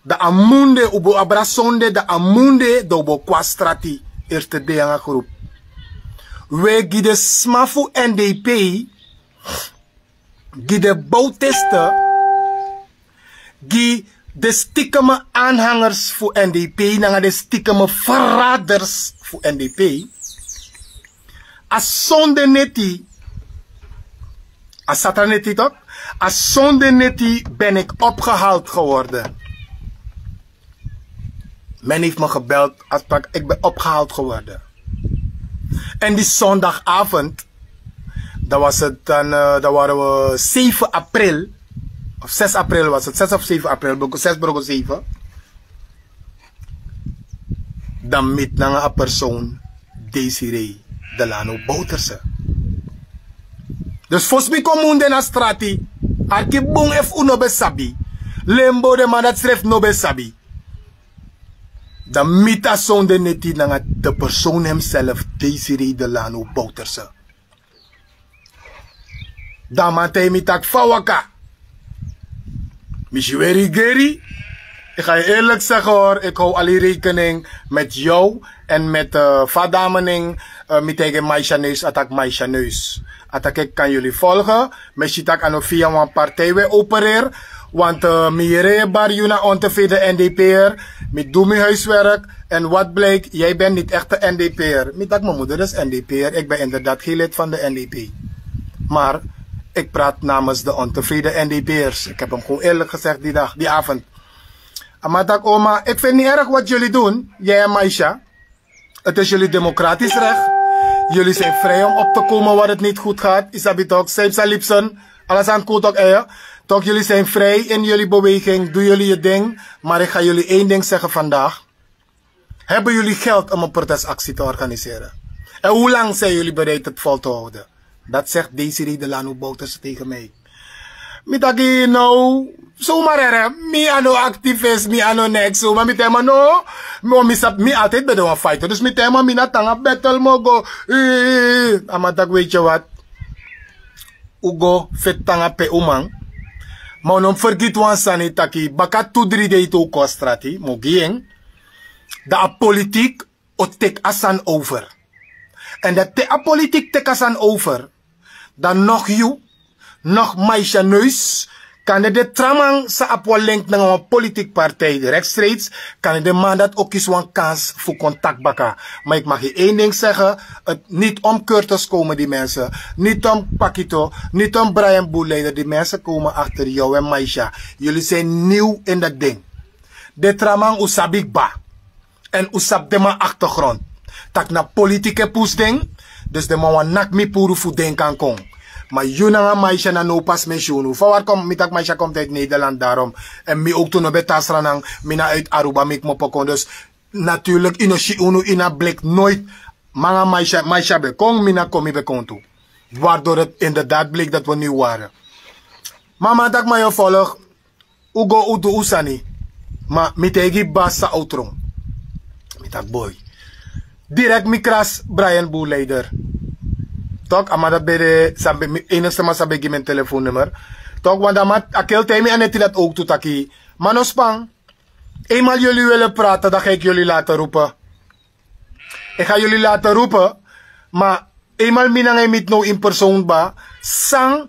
Dan a munde, un bo abra sonde, dan a munde, dan un bo kon na strati, Eerste Dei nanga grupu. We gi den sma fu N D P, gi den bowteste, gi den stiekeme aanhangers fu N D P, nanga den stiekeme verraders fu N D P. A sonde neti, a satra neti tok', A sonde neti ben ik opgehaald geworden. Men heeft me gebeld, afspraak, ik ben opgehaald geworden. En die zondagavond, dan was het dan, eh, dan waren we zeven april, of zes april was het, zes of zeven april, brogo- zes brogo zeven. Dan mit nanga a persoon Desiree Delano Bouterse. Dus fosi mi kon mun de na strati, arki bun efu un no ben sabi, lembo, den man dati srefi no ben sabi. Dan mi ta sonde neti nanga de persoon hemself, Desiree Delano Bouterse. Dan a man taigi mi taki fa waka. Mi si weri geri. Ik ga je eerlijk zeggen hoor, ik hou al die rekening met jou en met, eh, fa dame nen, eh, mi taigi Maisha Neus, a taki Maisha Neus. A taki ik kan jullie volgen. Mi si taki a no via wan partij we opereer. Want, eh, mi yere bar yu na ontevreden N D P'er. Mi du mi huiswerk. En wat blijkt, jij bent niet echt een N D P'er. Mi taki mijn moeder is N D P'er. Ik ben inderdaad geen lid van de N D P. Maar ik praat namens de ontevreden N D P'ers. Ik heb hem gewoon eerlijk gezegd die dag, die avond. A man taki oma, ik vind niet erg wat jullie doen, jij en Maisha. Het is jullie democratisch recht. Jullie zijn vrij om op te komen waar het niet goed gaat. Isabi toch, Seipsa Lipsen, alles aan koel toch, eh? Toch, jullie zijn vrij in jullie beweging. Doe jullie je ding. Maar ik ga jullie één ding zeggen vandaag. Hebben jullie geld om een protestactie te organiseren? En hoe lang zijn jullie bereid het vol te houden? Dat zegt Desiree Delano Bouterse tegen mij. Mi taki no, zomaar ere, mi a no activist, mi a no niks, zomaar mi taigi a man no, mi, mi sabi, mi altijd ben de wan fighter, dus mi taigi a man mi na tan nanga battle mi o go, eh, a man taki weet je wat, un go feti nanga pe un man, ma un no mus fergiti wan sani taki, baka tu dri dei te un kon a strati, mi o gi en, dan a politiek o teki a sani over. En dan te a politiek teki a sani over, dan nog yu, nog Maisha Neus, kande den tra man san abi wan link nanga wan politiek partij rechtstreeks, kande den man dati o kisi wan kans fu kon taki baka. Maar ik mag je één ding zeggen, het, niet om Curtis komen die mensen, niet om Pakito, niet om Brian Boeleider, die mensen komen achter jou en Maisha. Jullie zijn nieuw in dat ding. Den tra man un sabi kba. En un sabi den man achtergrond. Tak' na politiki e pusu den, dus den man wani naki mi puru fu den kan kon. Ma yu nanga Maisha na now pas mi e si unu. Fa wari kon, mi taki Maisha komt uit Nederland, daarom. En mi ook tu no ben tan Sranan, mi na uit Aruba mi kmopo kon. Dus natuurlijk, yu no si unu ini a blik nooit. Mi nanga Maisha, Maisha ben kon, mi na kon, mi ben kon tu. Waardoor het inderdaad bleek dat we nieuw waren. Ma a man taki mi o folg, un go un du un sani. Ma mi taigi basi san o tron. Mi taki boi. Direct mi krasi Brian Boeleider. Tok, a man dati ben de, san ben, mi enigste man san ben gi mi en telefoonnummer. Tok, want a man, a kel taigi mi a neti dati ook tu taki, man no span. Eenmaal jullie willen praten, dan ga ik jullie laten roepen. Ik ga jullie laten roepen, maar eenmaal mi nanga yu miti now in persoon kba, san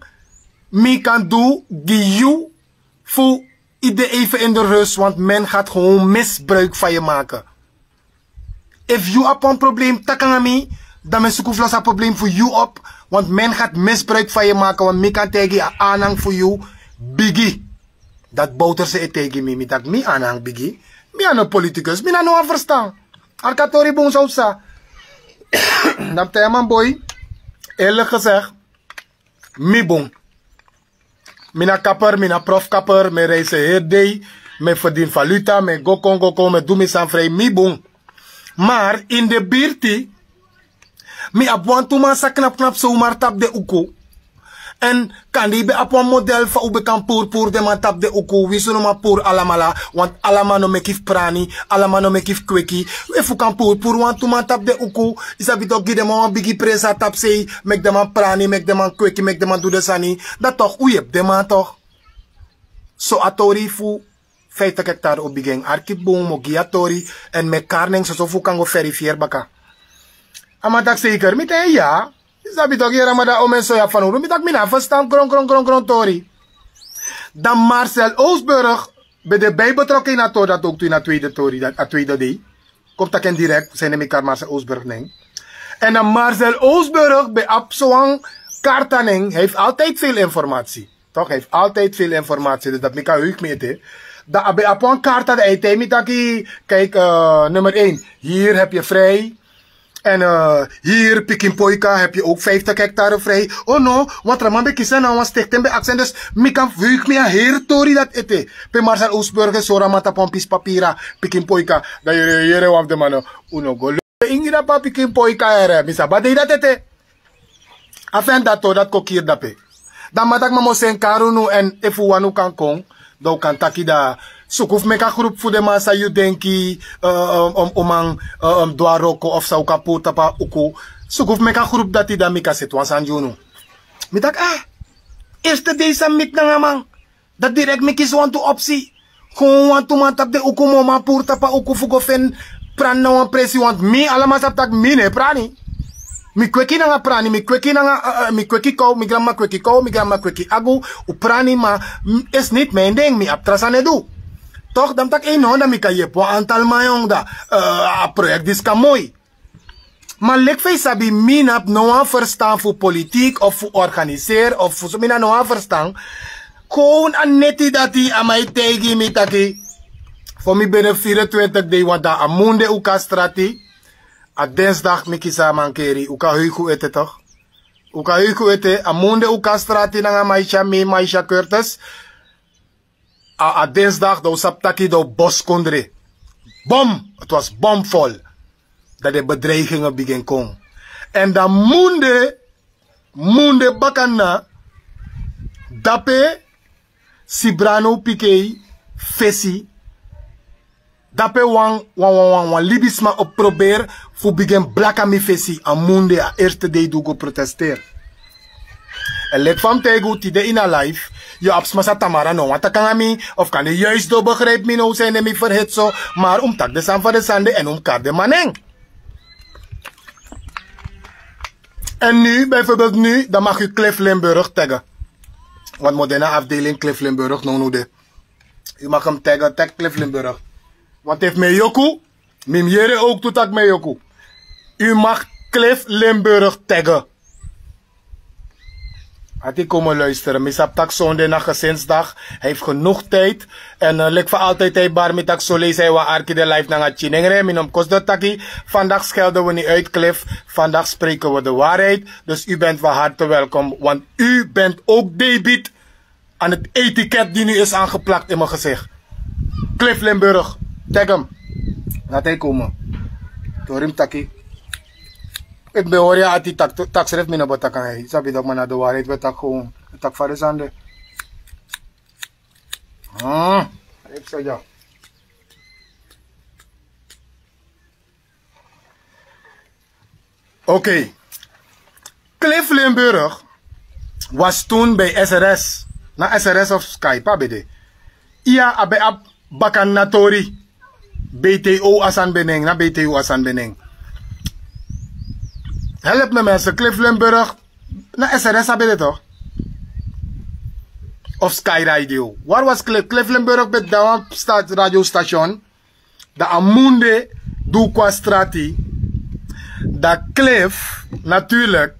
mi kan du gi yu fu yu de even in de rust, want men gaat gewoon misbruik van je maken. Efu yu abi wan probleem, taki nanga mi, dan mi suku fu losi a probleem fu yu op, want men gaat misbruik van je maken, want mi kan taigi yu a anang fu yu bigi. Dati Bouterse e taigi mi, mi taki mi anang bigi. Mi a no politicus, mi na no wan verstan. Arki a tori bun san un sa. Dan mi taigi a man boi, eerlijk gezegd, mi bun. Mi na kapper, mi na profkapper, mi e reis heri dei, mi e ferdien valuta, mi e go kon, go kon, mi e du mi sani vrij, mi bun. Maar in de birti, mi abi wantu man san knap knap zomaar tapu den uku. En kande yu ben abi wan model fa un ben kan puru puru den man tapu den uku, winsi un no man puru alamala, want ala man no meki fu prani, ala man no meki fu kweki. Efu un kan puru puru wantu man tapu den uku, yu sabi tok, gi den man wan bigi presi na tapusei, meki den man prani, meki den man kweki, meki den man du den sani, dan tok un yepi den man tok. So a tori fu vijftig hectare o bigin. Arki bun, mi o gi yu a tori, èn mi e kari nen soso fu un kan go verifieri baka. A man taki zeker, mi taigi en ya. Yu sabi tok, yere a man, dan omen so ya fanowdu. Mi taki mi no abi ferstan, gron gron gron gron tori. Dan Marcel Oosburg ben de bij betrokken ini a tori dati ook tu, ini a tweede tori, dati a tweede dei. Kon taki en direct, san nen mi kari Marcel Oosburg nen. En dan Marcel Oosburg ben abi sowan karta nen, hij heeft altijd veel informatie. Toch, hij heeft altijd veel informatie, dus dat mi kan heug mi ete. Dan abi apon karta de ete mi taki, kijk, eh, nummer één, hier heb je vrij. En eh, hier, Pikin Poika, heb je ook vijftig hectare vrij. Oh no, want Raman ben kisen na wan stichting ben accent, dus mi kan heug mi a heri tori dat ete. Pe Marcel Oostburger, Sora Mata Pompis Papira, Pikin Poika. Dan yere, yere wan of de mano, uno go. Ingi dapa Pikin Poika ere, mi sa ba dei dat ete. A fen dati o dati kon kiri dape. Dan mi taki mi mus seni kari unu, èn efu un wani un kan kon, dan un kan taki. Dan suku fu meki a grupu fu den man san yu denki, eh, eh, un, un man, eh, eh, du a wroko of san un kan puru tapu a uku. Suku fu meki a grupu dati, dan mi kan seti wan sani gi unu. Mi taki, ah, erste dei san mi miti nanga man, dan direkt mi kisi wantu opsi. Kon wantu man tapu den uku, mi o man puru tapu a uku fu go feni prani na wan presi, want mi, ala man sabi tak' mi no e prani. Mi kweki nanga prani, mi kweki nanga, eh, eh, mi kweki kow, mi granma kweki kow, mi granma kweki agu. Un prani, ma, mm, is niet mijn ding, mi abi tra sani e du. Toch, dan mi taki, ei no, dan mi kan yepi wan antal man, yongu, dan, eh, a proyekti disi kan moi. Ma leki fa yu sabi, mi no abi no wan ferstan fu politiki of fu organiseri of fu so, mi no abi no wan ferstan. Kon a neti dati a man e taigi mi taki, fu mi bini vierentwintig dei, want dan a munde un kon na strati. A dinsdag mi kisi a mankeri, un kan heug un ete toch. Un kan heug un ete, a munde un kon na strati nanga Maisha, mi, Maisha Curtis. A, a dinsdag dan un sabi taki dan un boskondre. Bom, het was bomvol. Dan den bedreigingen bigin kon. Èn dan munde, munde bakana, dape Sibrano Pikei fesi. Dape wan, wan, wan, wan, wan libisma o proberi fu bigin blaka mi fesi a munde, a erste dei di un go protesteri. Èn leki fa mi taigi un tide ini a live, yu abi sma san tamara no wani taki nanga mi, of kande yu e begrijpi mi now, san ede mi ferheti so, ma un mus taki den sani fa den sani de èn un mus kari den man nen. Èn nu, bijvoorbeeld nu, dan mag yu Cliff Limburg taggen. Want mi o de na afdeling Cliff Limburg nownow de. Yu mag hem taggen, tag Cliff Limburg. Want efu mi e yoku, mi mus yere ook tu tak' mi e yoku. U mag Cliff Limburg taggen. Ati, kom luisteren. Mi sabi tak' zonde na gezinsdag. Hij heeft genoeg tijd. En eh, leki fa altijd hij bari mi tak' so leisi hij wan arki de live nanga Chinengre. Mi no mus kosi dati taki. Vandaag schelden we niet uit, Cliff. Vandaag spreken we de waarheid. Dus u bent van harte welkom. Want u bent ook debet aan het etiket die nu is aangeplakt in mijn gezicht. Cliff Limburg, tag hem. Laat hij komen. Tori mus taki. Efu mi ben hori yu ati taki, taki srefi mi no ben taki nanga yu. Sabi dati, ma na de waarheid ben taki, gewoon taki fa den sani de. Ah. Efu so ya. Oké. Cliff Limburg was toen bij S R S. Na S R S of Skype, a ben de. Iya, a ben abi bakana tori. B T O a sani ben nen, na B T O a sani ben nen. Help me mensen, Cliff Limburg. Na S R S a ben de toch? Of Sky Radio. Waar was Cliff? Cliff Limburg ben de wan sta-, radiostation. Dan a munde di un kon na strati. Dan Cliff, natuurlijk.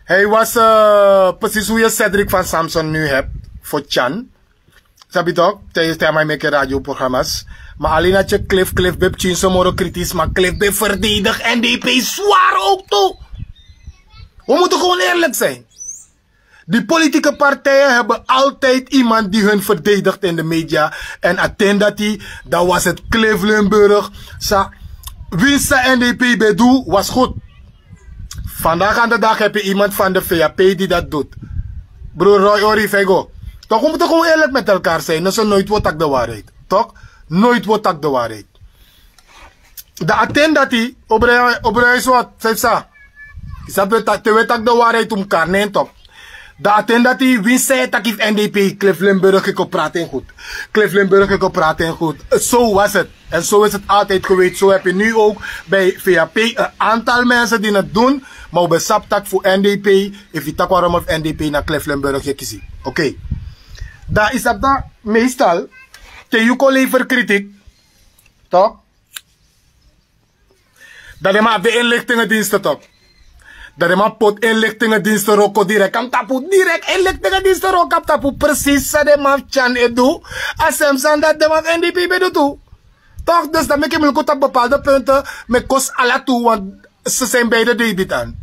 Hij was eh, precies hoe je Cedric van Samson nu hebt voor Tjan. Sabi toch? Tijdens te a man e meki radioprogramma's. Maar alleen had je Cliff, Cliff ben pikinso moro kritisch, maar Cliff ben verdedig N D P zwaar ook toe. We moeten gewoon eerlijk zijn. Die politieke partijen hebben altijd iemand die hun verdedigt in de media. En a ten dati, dan was het Cliff Limburg. Sa, winst san N D P ben du, was goed. Vandaag aan de dag heb je iemand van de V A P die dat doet. Broer Roy Orifego. Toch, we moeten gewoon eerlijk met elkaar zijn. Dus nooit wordt tak de waarheid. Toch? Nooit wordt tak de waarheid. Dan a ten dati, obrei, obrei so wat, sai psa. Isa te we taki de waarheid un mus kari nen tok. Dan a ten dati, winsi san yu e taki fu N D P, Cliff Limburg e kon prati en goed. Cliff Limburg e kon prati en goed. Zo was het. En zo is het altijd geweest. Zo heb je nu ook bij V A P een aantal mensen die het doen. Maar un ben sabi tak' fu N D P, efu yu taki wan rommel fu N D P, na Cliff Limburg yu e kisi. Oké. Dan yu sabi tak' meestal, te yu kon lever kritiek, tok? Dan den man abi den inlichtingendiensten tok. Dan den man poti inlichtingendiensten wroko direkt na mi tapu. Direkt inlichtingendiensten wroko na mi tapu. Precies san den man fu Tyan e du. A sem sani dati den man fu N D P ben du tu. Toch, dus dan meki mi luku tapu bepaalde punten. Mi e kosi ala tu, want ze zijn beide debitan.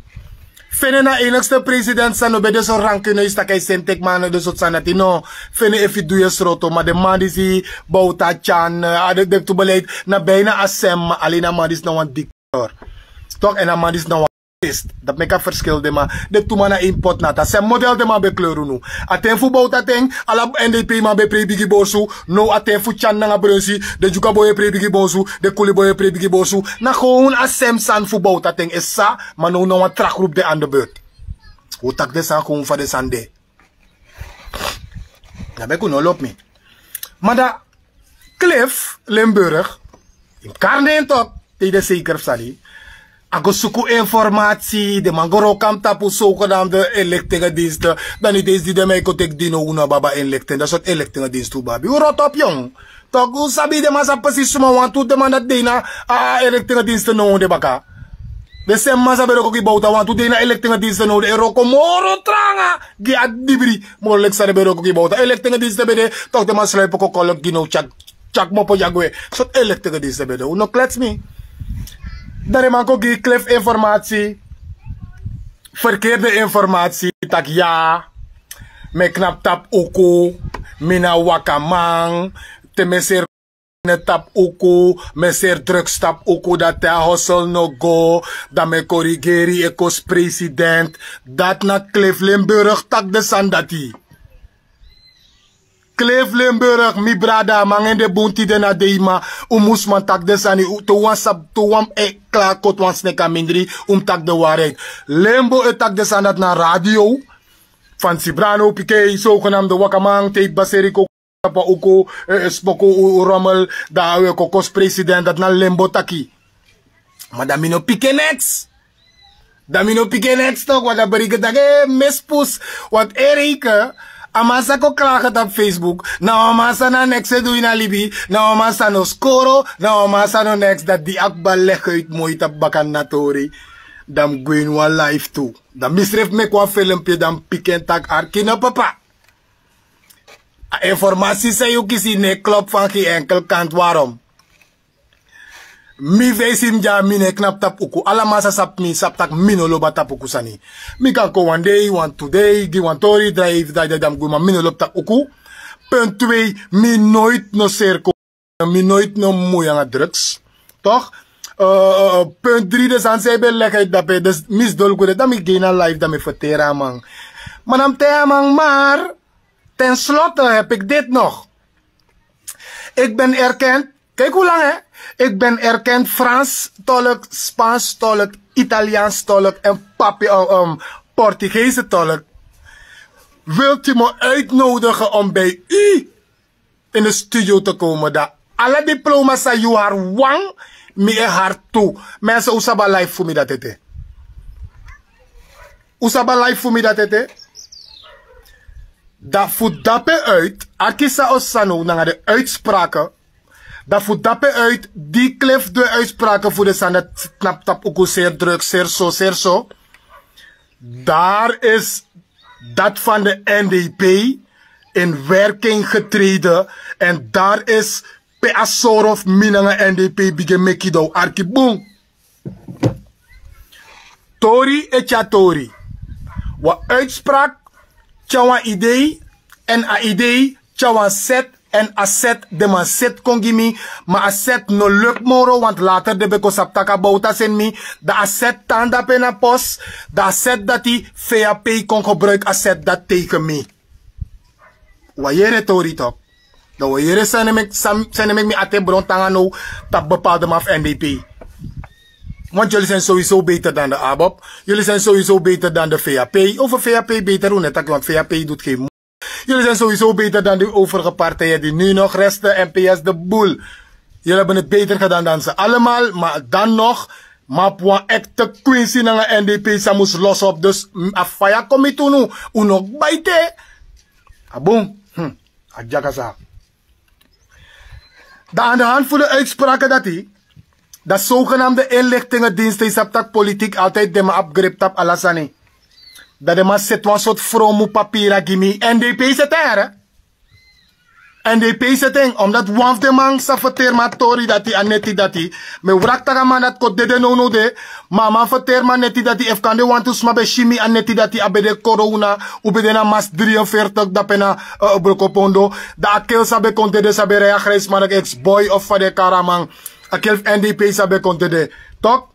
Fene na enigste president san no ben de so ranki no yu si taki a yu seni teki man no de so sani dati no. Fene efu yu du yu e sroto, ma den man disi, Bouta, Tyan, eh, a den tu beleid na bijna a sem, ma alleen a man disi na wan dictator. Toch, en a man disi na wan test. Dati meki a verschil den man. Den tu man na import nata. Sem model den man ben kleur unu. A ten fu Bouta ten, ala N D P man ben prei bigi borsu. Now a ten fu Tyan nanga Brunsi, den Dyuka boi e prei bigi borsu, den Kuli boi e prei bigi borsu. Na gewoon a sem sani fu Bouta ten e sa, ma now na wan tra groep de aan de beurt. Un taki den sani gewoon fa den sani de. Dan meki un no lobi mi. Ma dan Cliff Limburg, yu mus kari nen tok, te yu de zeker fu sani. A go suku informatie, den man go wroko na mi tapu zogenaamde inlichtingendiensten. Dan niet eens di den man e kon teki dino, un no abi a inlichting. Dati sortu inlichtingendiensten un ben abi. Un rot op, yong. Toch, un sabi den man sabi precies suma wantu den man dati de na a inlichtingendiensten now de baka. Den sem man san ben wroko gi Bouta wantu de na inlichtingendiensten now de e wroko moro tranga gi a dibri. Moro leki san den ben wroko gi Bouta. Inlichtingendiensten ben de, toch den man sluipi kon kolok gi now tyak, tyak mopo dya gwe. Sortu inlichtingendiensten ben de. Un no klets mi. Dan den man kon gi Cliff informatie. Verkeerde informatie. Taki ya, mi e knapu tapu uku, mi na wakaman, te mi e seri na tapu uku, mi e seri drugs tapu uku, dan te a hosel no go, dan mi e korigeri, e kosi president. Dati na Cliff Limburg taki den sani dati. Cliff Limburg, mi brada, a man en de bun tide na dei, ma un mus man taki den sani, un, te wan sab, te wan e klaar koti wan sneki a mindri, un mus taki den waarheid. Limbo e taki den sani dati na radio. Fancy Brano, Pikei, zogenaamde wakaman, te yu baseri kon tapu uku, eh, eh, spoku u, u rommel, dan a wi e kon kosi president, dati na Limbo taki. Ma dan mi no piki en neks. Dan mi no piki en neks toch, want dan bericht taki, eh, mispus. Want Erike, a man sa kon klagen tapu Facebook, na wan man sa na neks e du ini a libi, na wan man sa no skoro, na wan man sa no neks, dati di a kba leg uit moi tapu baka na tori. Dan mi gwe ini wan live tu. Dan misrefi meki wan filmpje, dan mi piki en taki arki no papa. A informatie san yu kisi no e klop van geen enkel kant. Waarom? Mi fesi mi dya, mi no e knapu tapu uku. Ala man sa sabi mi, sabi taki mi no lobi a tapu uku sani. Mi kan kon wan dei, wan tu dei, gi wan tori, drai, drai, drai, dan mi gwe, ma mi no lobi tapu uku. Punt twee, mi nooit no seri kon. Mi nooit no moi nanga drugs. Toch? Eh, eh, eh, punt drie, den sani san yu ben leg uit dape, dus mi sidon gwe de, dan mi go na live, dan mi ferteri a man. Ma dan mi taigi a man, maar ten slotte heb ik dit nog. Ik ben erkend, kijk hoe lang, hè? Ik ben erkend Frans tolk, Spaans tolk, Italiaans tolk en papi-, eh, ehm, Portugese tolk. Wilt u me uitnodigen om bij u in de studio te komen, dan ala diploma's san yu hari wan, mi e hari tu. Mensen, un sabi a life fu mi dati ete. Un sabi a life fu mi dati ete. Dan fu dape uit, arki san o sani nanga den uitspraken. Dan fu dape uit, di Cliff du en uitspraken fu den sani dati, knapu tapu uku, seri drugs, seri so, seri so. Daar is dat van de N D P in werking getreden. En daar is pe a sori fu mi nanga N D P bigin meki, dan un arki bun. Tori e tyari tori. Wan uitspraak tyari wan idee, en a idee tyari wan set, en a set, den man set kon gi mi, ma a set no lukt moro, want later den ben kon sabi taki a Bouta seni mi, dan a set tan dape na pos, dan a set dati, V A P kon gebruik a set dati tegen mi. Wan yere tori toch. Dan wan yere san e meki, san, san e meki mi ati e bron tanga now tapu bepaalde man fu N D P. Want jullie zijn sowieso beter dan de ABOP. Jullie zijn sowieso beter dan de V A P. Over V A P beter, un no e taki, want V A P doet geen mo-, jullie zijn sowieso beter dan de overige partijen die nu nog resten, M P S, de boel. Jullie hebben het beter gedaan dan ze allemaal, maar dan nog, ma wan echte Quincy nanga N D P san mus los op. Dus, mm, a faya kon miti unu, un no kba ete. A bun, hm, a dya kasa. Dan aan de hand fu den uitspraken dati, Dan sogenamde inlichtingediensten, yu sabi tak' politik altijdi den man abi grip tapu ala sani. Dan den man seti wan sortu fromu papira gi mi. N D P seti en. N D P seti en, omdat wan fu den man sa ferteri mi a tori dati a neti dati. Mi e wraki tak' a man dati kon dede nownow de. Ma a man ferteri mi a neti dati, efu kande wantu sma ben si mi a neti dati, a ben de corona, un ben de na mas dri en fertig dape na brokopondo. Dan a kel sa ben kon dede, sa ben rei a grijsmark, ex boy of fa den e kari a man. A kel fu N D P sa ben kon dede. Tok.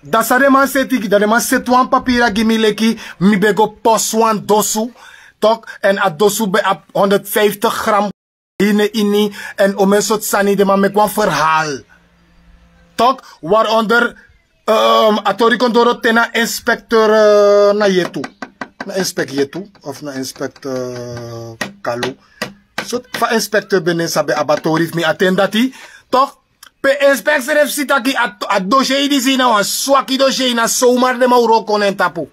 Dan san den man seti, dan den man seti wan papira gi mi leki mi ben go posi wan dosu. Tok. Èn a dosu ben abi honderdvijftig gram ini, ini. Èn omeni sortu sani, den man meki wan verhaal. Tok. Waaronder a tori kon doro te na inspekteur, na yetu, na inspek yetu of na inspekteur Kalu. Sortu fa inspekteur ben nen, sa ben abi a tori fu mi a ten dati. Tok. Pe inspekteur srefi si taki a dosiye disi na wan swaki dosiye, na somar den man wroko na en tapu.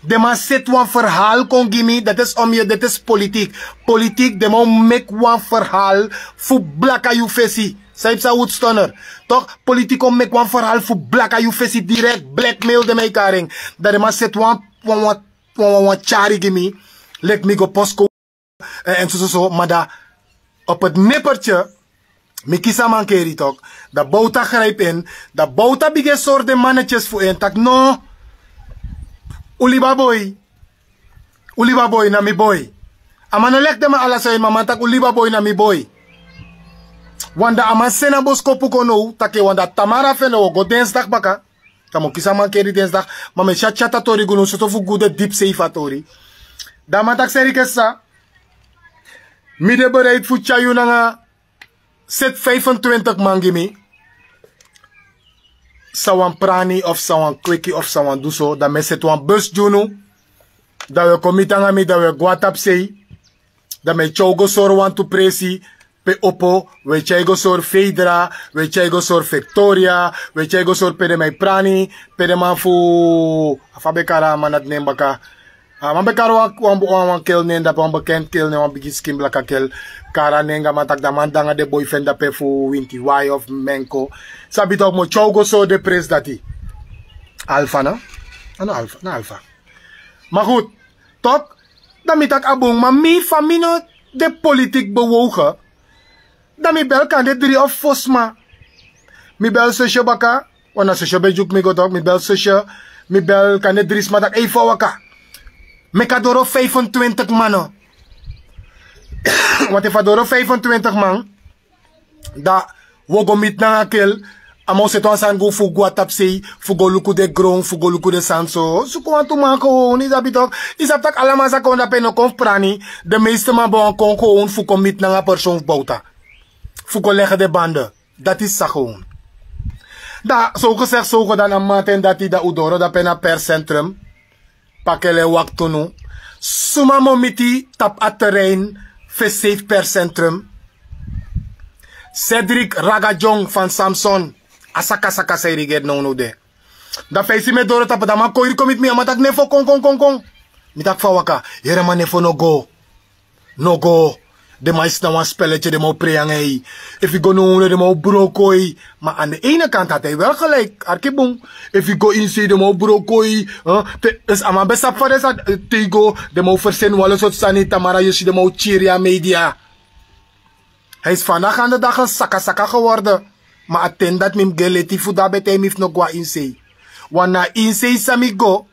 Den man seti wan verhaal kon gi mi, dati is om yu, dati is politik. Politik, den man o meki wan verhaal fu blaka yu fesi. San yu psa, Woodstoner? Tok, politik o meki wan verhaal fu blaka yu fesi direkt, blackmail den man e kari en. Dan den man seti wan, wan, wan, wan, wan tyari gi mi, leki mi go posko. Èn sososo, ma dan op het nippertje mi kisi a mankeri tok. Dan Bouta grijp in. Dan Bouta bigin e sori den manetjes fu en taki no. Un libi a boi. Un libi a boi, na mi boi. A man no leki den man ala so en, ma a man taki un libi a boi, na mi boi. Wan dan a man seni a boskopu kon now taki wan dan tamara fu en, dan wi o go dinsdag baka. Dan mi o kisi a mankeri dinsdag. Ma mi e tyatya a tori gi unu, soso fu gude dipi sei fu a tori. Dan a man taki serikesa, mi de bereid fu tyari yu nanga seti vijfentwintig man gi mi. San wan prani of san wan kweki of san wan du so, dan mi e seti wan bus gi unu. Dan wi e kon miti nanga mi, dan wi e go na tapusei. Dan mi e tyari unu go sori wantu presi pe opo, wi e tyari unu go sori Fedra, wi e tyari unu go sori Victoria, wi e tyari unu go sori pe den man e prani, pe den man fu, a fa ben kari a man dati nen baka. A man ben kari wan, wan, wan, wan kel nen dape, wan bekend kel nen, wan bigi skin blaka kel. Kari a nen gi a man taki dan a man de nanga den boi fu en dape fu Winti Wai of Menko. Sabi tok, mi o tyari unu go sori den presi dati. Alfa no? A no Alfa, na Alfa. Ma goed, tok, dan mi taki a bun, ma mi fa mi no de politik bewogen. Dan mi bel kande dri of fo sma. Mi bel Sosyo baka, wan na Sosyo ben dyuku mi go tok, mi bel Sosyo, mi bel kande dri sma taki ei, fa a waka. Meki a doro vijfentwintig man no. Want efu a doro vijfentwintig man, dan wi o go miti nanga kel. A man o seti wan sani gi unu fu go na tapusei, fu go luku den gron, fu go luku den sani so. Suku wantu man kon, yu sabi tok. Yu sabi taki ala man sa kon dape no kon fu prani. Den meeste man ben wani kon kon fu kon miti nanga person fu Bouta. Fu kon legi den bande. Dati sa kon. Dan, so gezegd, so gedaan, na mamanten dati dan un doro dape na perscentrum. Pakele wakti unu. Suma mi o miti tapu a terrein fu e save perscentrum? Cedric Ragadjong van Samson. A saka saka san e rigeri nownow de. Dan fa yu si mi e doro tapu, dan a man koiri kon miti mi, a man taki Nefo kon, kon, kon, kon. Mi taki fa a waka. Yere man, Nefo no go. No go. Den man e si na wan spelletje, den man o prei nanga yu. Efu yu go na unu, den man o broko yu. Ma aan de ene kant had hij wel gelijk. Arki bun. Efu yu go ini sei, den man o broko yu. Te, a man ben sabi fa den sa, te yu go, den man o verseni wan ala sortu sani, tamara yu si den man o tyeri yu na media. Hij is vandaag aan de dag een saka saka geworden. Ma a ten dati mi mus gi en leti fu dati ben taigi mi fu no go na ini sei. Want na ini sei san mi go,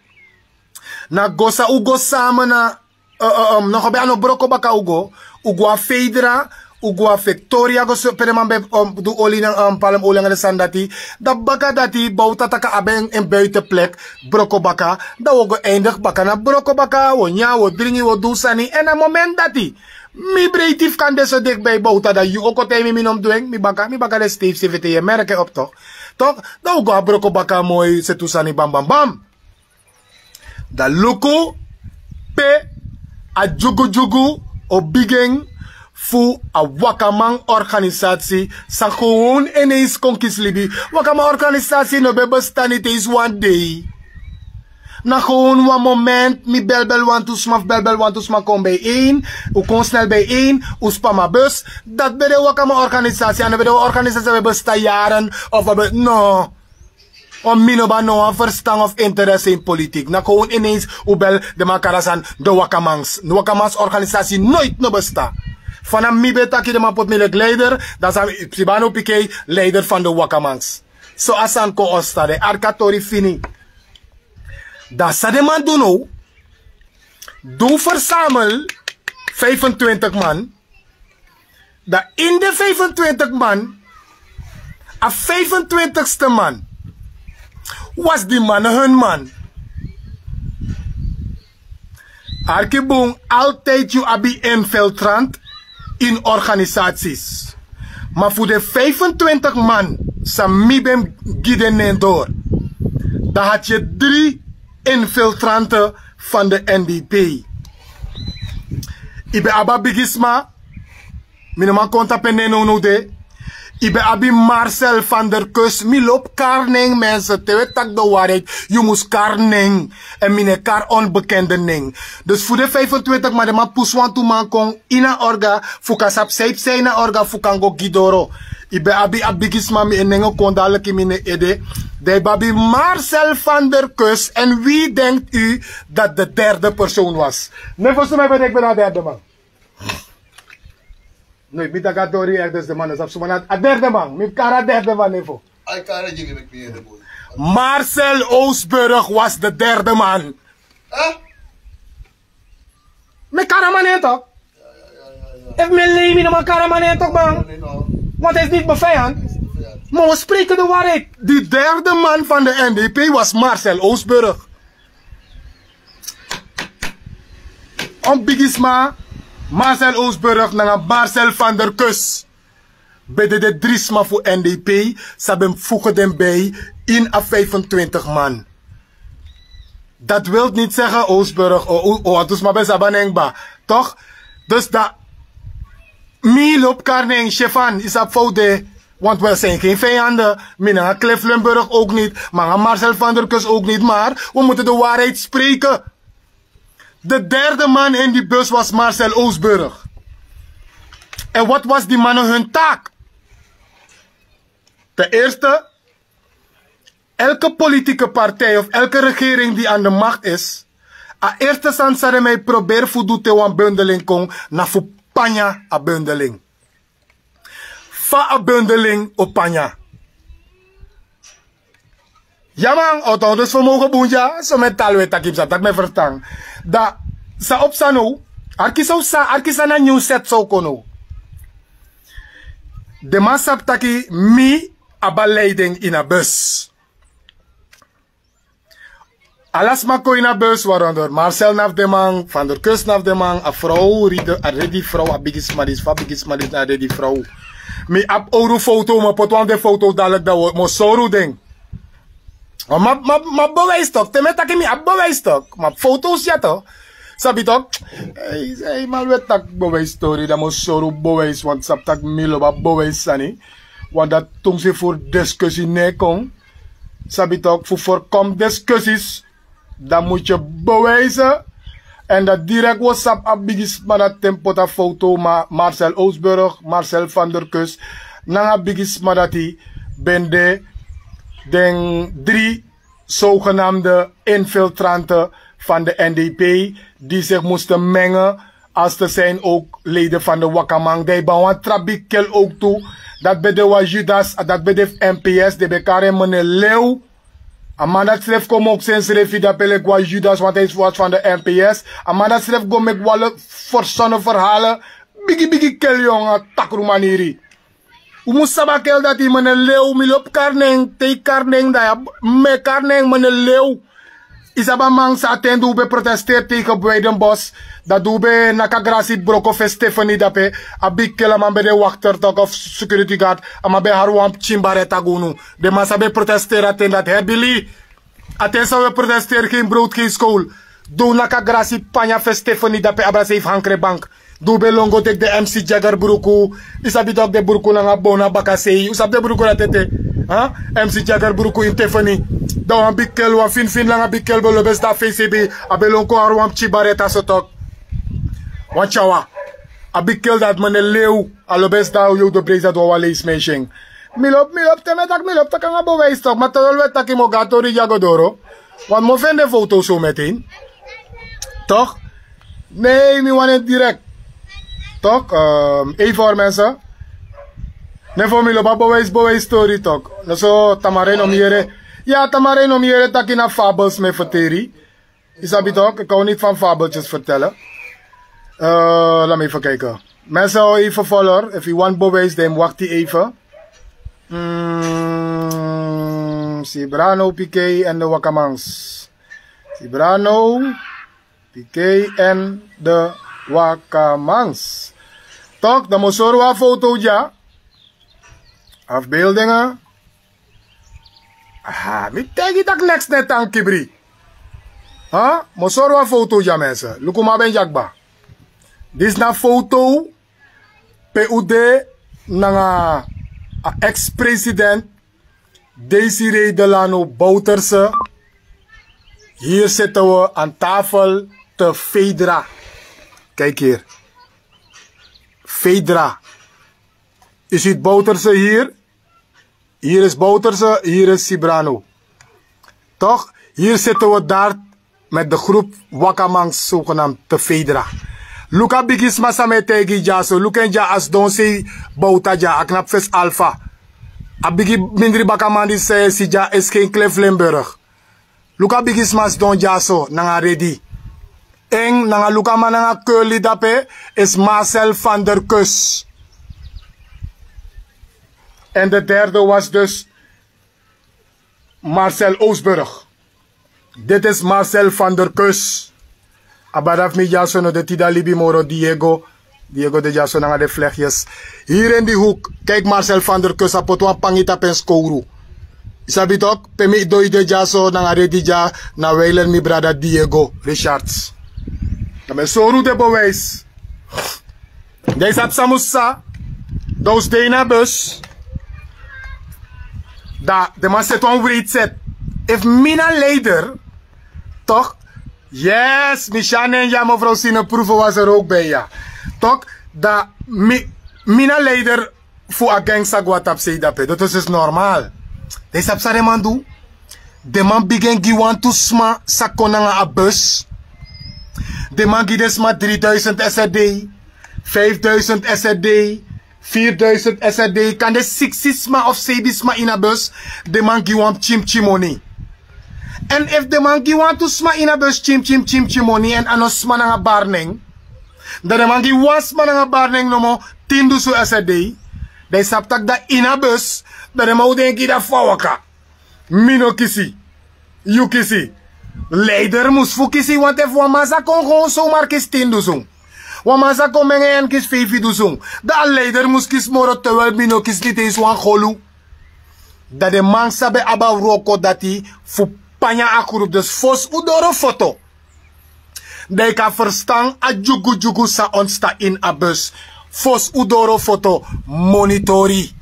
na go san un go samen na, eh, eh, eh, no, go ben a no broko baka un go. Un go na Fedra, un go na Victoria go so, pe den man ben, eh, du oli nanga, eh, palmolie nanga den sani dati. Dan baka dati, Bouta taki a ben en buitenplek, broko baka. Dan wi o go eindig baka na broko baka, wi o nyan, wi o dringi, wi o du sani. Èn na a moment dati, mi breiti fu kan de so dikbi Bouta, dan yu o kon taigi mi, mi no mus du en, mi baka, mi baka de steifi sefi te yu e merki en op tok. Tok, dan un go na broko baka moi, seti un sani bam, bam, bam. Dan luku pe a dyugudyugu o bigin fu a wakaman organisasi, san gewoon ineens kon kisi libi. Wakaman organisasi no ben bestaan niet eens wan dei. Na gewoon wan moment mi belbel wantu sma fu belbel wantu sma kon bij een. Un kon snel bij een. Un spa mi a bus. Dati ben de wakaman organisasi a no ben de wan organisasi a ben besta yaren of a ben no. Wan mi no ben no wan ferstan of interesse in politik na gewoon inens un bel de man kari a sani. De wakamans de wakamans organisasi noit no besta. Fana mi ben taki de man poti mi leki leider dan san mi psi ben a no piki en. Leider fan de wakamans. So a sani kon osta den arki a tori fini. Dan san den man du now? Du fersamel vijfentwintig man. Dan ini den vijfentwintig man a vijfentwintigste man was di man na hun man. Arki bun. Altijdi yu abi infiltrant ini organisatis. Ma fu den vijfentwintig man san mi ben gi den nen dori dan hati yu dri infiltrante fan de n d p. Yu ben abi a bigisma. Mi no man kon tapu en nen nownow de. Yu ben abi marcel van der kus mi lobi kari nen mense te wi e taki de warheid. Yu mus kari nen. Èn mi no e kari onbekende nen. Dus fu den vijfentwintig man den man pusu wantu man kon ini a orga fu kan sabi san yu psa ini a orga fu kan go gi doro. Yu ben abi a bigisma mi e nen o kon daliki mi no e ede. Dan yu ben abi marcel van der kus èn wi denkt u dat de derde persoon was? Nefo suma yu ben denki ben na a derde man? No yu mi taki a tori yu ede suma na sabi suma na a derde man mi kari a derde man nefo. Marcel oosburg was de derde man. Mi kari a man en tok. Efu mi e lei mi no man kari a man en tok man. Want hij is niti bevijand. Ma wi spreken de warheid. Di derde man van de n d p was marcel oosburg. On bigisma marcel oosburg nanga marcel van der kus. Ben de de dri sma fu n d p san ben fugen den bij ini a vijfentwintig man. Dat wilt niti segen oosburg o wantu sma ben sabi a nen kba. Tok? Dus dan mi lobi kari nen sefan yu sabi fa un de. Want wi e sen gen vijande. Mi nanga klef limburg ouk niti. Ma nanga marcel van der kus ouk niti mar wi mutu de waarheid spreken. De derde man in di bus was marcel oosburg. Èn wat was di man na hun taak? Ten eerste, elke politike partij of elke regering di an de makt is, a eerste sani san den mi e proberi fu du te wan bundeling kon na fu panya a bundeling. Fa a bundeling o panya? Ya man o tan dus fu mogen bun dya so mi e tali un e taki psa taki mi e ferstan. Dan san o psa now? Arki san un sa arki san na nyun seti san un kon now. Den man sabi taki mi abi a leiding ini a bus. Ala sma kon ini a bus waronder marcel na fu den man van der kus na fu den man a frow ride a redi frow a bigi sma disi fu a bigi sma disi na a redi frow. Mi abi owru foto mi o poti wan fu den foto dalik dan mi o sori un den. Ma bewijs tok te mi e taki mi abi bewijs tok ma foto un si ya tok. Sabi tok? Ei man we taki bewijs tori dan mi o sori un bewijs want sabi taki mi lobi a bewijs sani. Want dati tumsi furu diskusi no e kon. Sabi tok fu forkom diskusis. Dan mutu yu bewijse. Èn dan direkt wi o sabi a bigisma dati ten poti a foto ma marcel oosburg marcel van der kus nanga bigisma dati ben de den dri sogenamde infiltrante van de n d p di sik musten mengen. Als te zijn ook leden van de wakaman dan yu ban wan tra bigi kel ook tu. Dati ben de wan judas dati ben de fu n p s den ben kari en mene lew. A man dati srefi kon moksen srefi dape leki wan judas want hij is wat van de n p s. A man dati srefi go meki wale versonne verhalen. Bigi bigi kel yong a takru maniri. Un mus sabi a kel dati mene lew mi lobi kari nen te yu kari nen dan ya mi e kari nen mene lew. Yu sabi a man san a ten di un ben protesteri tegen bwijden bos. Dan di un ben naki a grasi broko fu en stefeni dape. A bigi kel a man ben de wakter tok of security guard. A man ben hari wan pikin bareta gi unu. Den man san ben protesteri a ten dati herbili. A ten san un e protesteri gen browtu gen skowlu. Di un naki a grasi panya fu en stefeni dape abra seif hankrebank. Di un ben lon go teki den MC Jagger bruku, yu sabi tok, den bruku nanga bon na bakasei, un sabi den bruku dati ete. Hein? MC Jagger bruku ini Tiffany. Dan wan bigi kel, wan finfin langa bigi kel ben lobi e sidon na fesi, a ben lon kon hari wan pikin bareta so tok. Wan tyawa. A bigi kel dati, meneer Lew, a lobi e sidon, yu de brei sa du wan leisi mensi en. Mi lobi, mi lobi te mi e taki, mi lobi taki nanga bewijs tok, ma te wi e taki mi o go a tori dya go doro. Want mi o feni den foto so meteen. Toch? Nee, mi wani en direct. Toch? Ehm, even hoor mensen. Nee, voor mi lobi a bewijs, bewijs tori toch. No so tamara no mi yere. Ya, tamara no mi yere taki na fabels mi e ferteri. Yu sabi toch, ik hou niet van fabeltjes vertellen. Eh, laat me even kijken. Mensen, hou even vol hoor. If you want bewijs, dan wacht even. Mm, Sibrano, Piqué en de Wakamangs. Sibrano, Piqué en de Wakamangs. Toch, dan mi o sori wan foto dya. Afbeeldingen. Aha, mi taigi yu taki neks no e tan kibri. Ha? Mi o sori wan foto dya, mensen. Luku, ma ben dya kba. Disi na foto pe un de nanga a ex-president Desiré Delano Bouterse. Hier zitten we aan tafel te Fedra. Kijk hier. Fedra. U ziet Bouterse hier. Hier is Bouterse, hier is Sibrano. Toch? Hier zitten we daar met de groep Wakamangs, zogenaamd te Fedra. Luku a bigisma san mi e taigi yu dyaso. Luku en dya, a sidon sei Bouta dya, a knap fesi Alfa. A bigi mindri bakaman disi san yu e si dya is geen Cliff Limburg. Luku a bigisma sidon dyaso nanga redi. En nanga luku a man nanga curly dape is Marcel van der Kus. En de derde was dus Marcel Oosburg. Dit is Marcel van der Kus. A brada fu mi dyaso no de tide a libi moro, Diego. Diego de dyaso nanga den vlechtjes. Hier in die hoek, kijk, Marcel van der Kus, a poti wan pangi tapu en skowru. Yu sabi toch, pe mi doi de dyaso nanga redi dya, na wijlen mi brada Diego Richards. Dan mi e sori un den bewijs. Dan yu sabi san mus psa. Dan un sidon ini a bus. Dan den man seti wan wreed set. Efu mi na leider, toch? Yes, mi si a nen dya, mevrouw Sine Proeven was er ook bij, ya. Toch? Dan mi, mi na leider fu a gang san go na tapu sei dape. Dat is dus normaal. Dan yu sabi san den man du? Den man bigin gi wantu sma san kon nanga a bus. Den man gi den sma drieduizend S R D, vijfduizend S R D, vierduizend S R D. Kande siksi sma of seibin sma ini a bus, den man gi wan pikin pikin moni. En efu den man gi wantu sma ini a bus pikin pikin pikin moni, en a no sma nanga barnen, dan den man gi wan sma nanga barnen nomo tin dusun S R D. Dan yu sabi taki dan ini a bus, dan den man o denki dati fu a waka. Mi no kisi. Yu kisi. Leider mus fu kisi, want efu wan man sa kon gewoon zomaar kisi tin dusun, wan man sa kon mengen en kisi feifi dusun, dan a leider mus kisi moro, terwijl mi no kisi niti eens wan golu. Dan den man sa ben abi a wroko dati fu panya a groep. Dus fosi un doro foto, dan yu kan ferstan a dyugudyugu san ontstan ini a bus. Fosi un doro foto, monitori.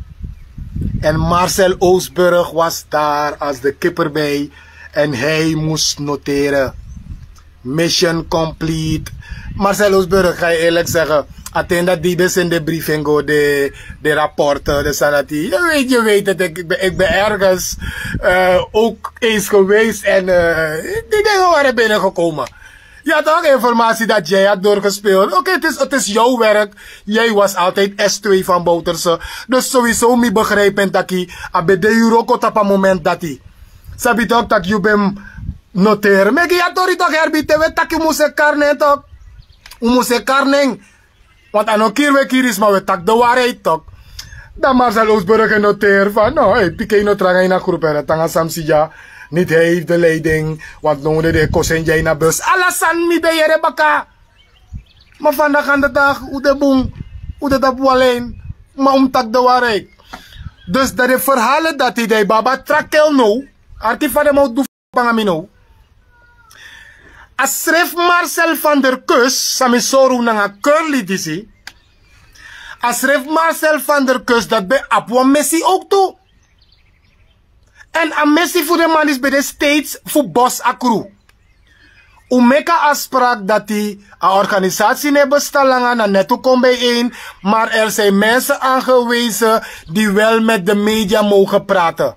En Marcel Oosburg was daar als de kipperbij en hij moest noteren. Mission complete. Marcel Oosburg, ga je eerlijk zeggen, a ten dati di yu ben seni den brief en go, den, den rapporten, den sani dati. Je weet, je weet het, ik ben, ik ben ergens eh, ook eens geweest en eh, die dingen waren binnengekomen. Ja toch, informatie dat jij had doorgespeeld. Oké, het is, het is jouw werk. Jij was altijd S twee van Bouterse. Dus sowieso mi begrijpen taki a ben de yu wroko tapu a moment dati. Sabi toch taki yu ben noteren. Meki ya tori toch, Herbie, te we taki un mus e kari nen toch. Un mus e kari nen. Want a no kiri we kiri sma, we taki de waarheid toch. Dan Marcel Oosburg e noteri fa no, hey, Piqué no tranga ini a groep, hè, tranga san mi si dya. Niet hij heeft de leiding, want no un de kosi en dya ini a bus. Ala sani mi ben yere baka. Ma vandaag aan de dag un de bun, un de tapu wan lijn. Ma un mus taki de waarheid. Dus dan den verhalen dati, dan yu ben abi a tra kel now. Arki fa den man o du nanga mi now. A srefi Marcel van der Kus, san mi sori unu nanga Curly disi. A srefi Marcel van der Kus dati ben abi wan mesi owktu. Èn a mesi fu den man disi ben de steeds fu bosi a kru. Un meki a afspraak dati a organisasi no e bestan langa, na net un kon bijeen, maar er zijn mensen aangewezen die wel met de media mogen praten.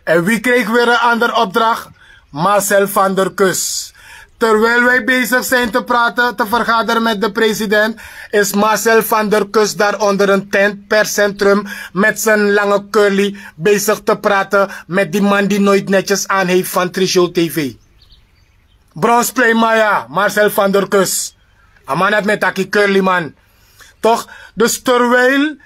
En wie kreeg weer een andere opdracht? Marcel van der Kus. Terwijl wij bezig zijn te praten, te vergaderen met de president, is Marcel van der Kus daar onder een tent per centrum met zijn lange curly bezig te praten met die man die nooit netjes aan heeft van Trishul T V. Bronsplein Maya, Marcel van der Kus. A man dati mi e taki, curly man. Toch? Dus terwijl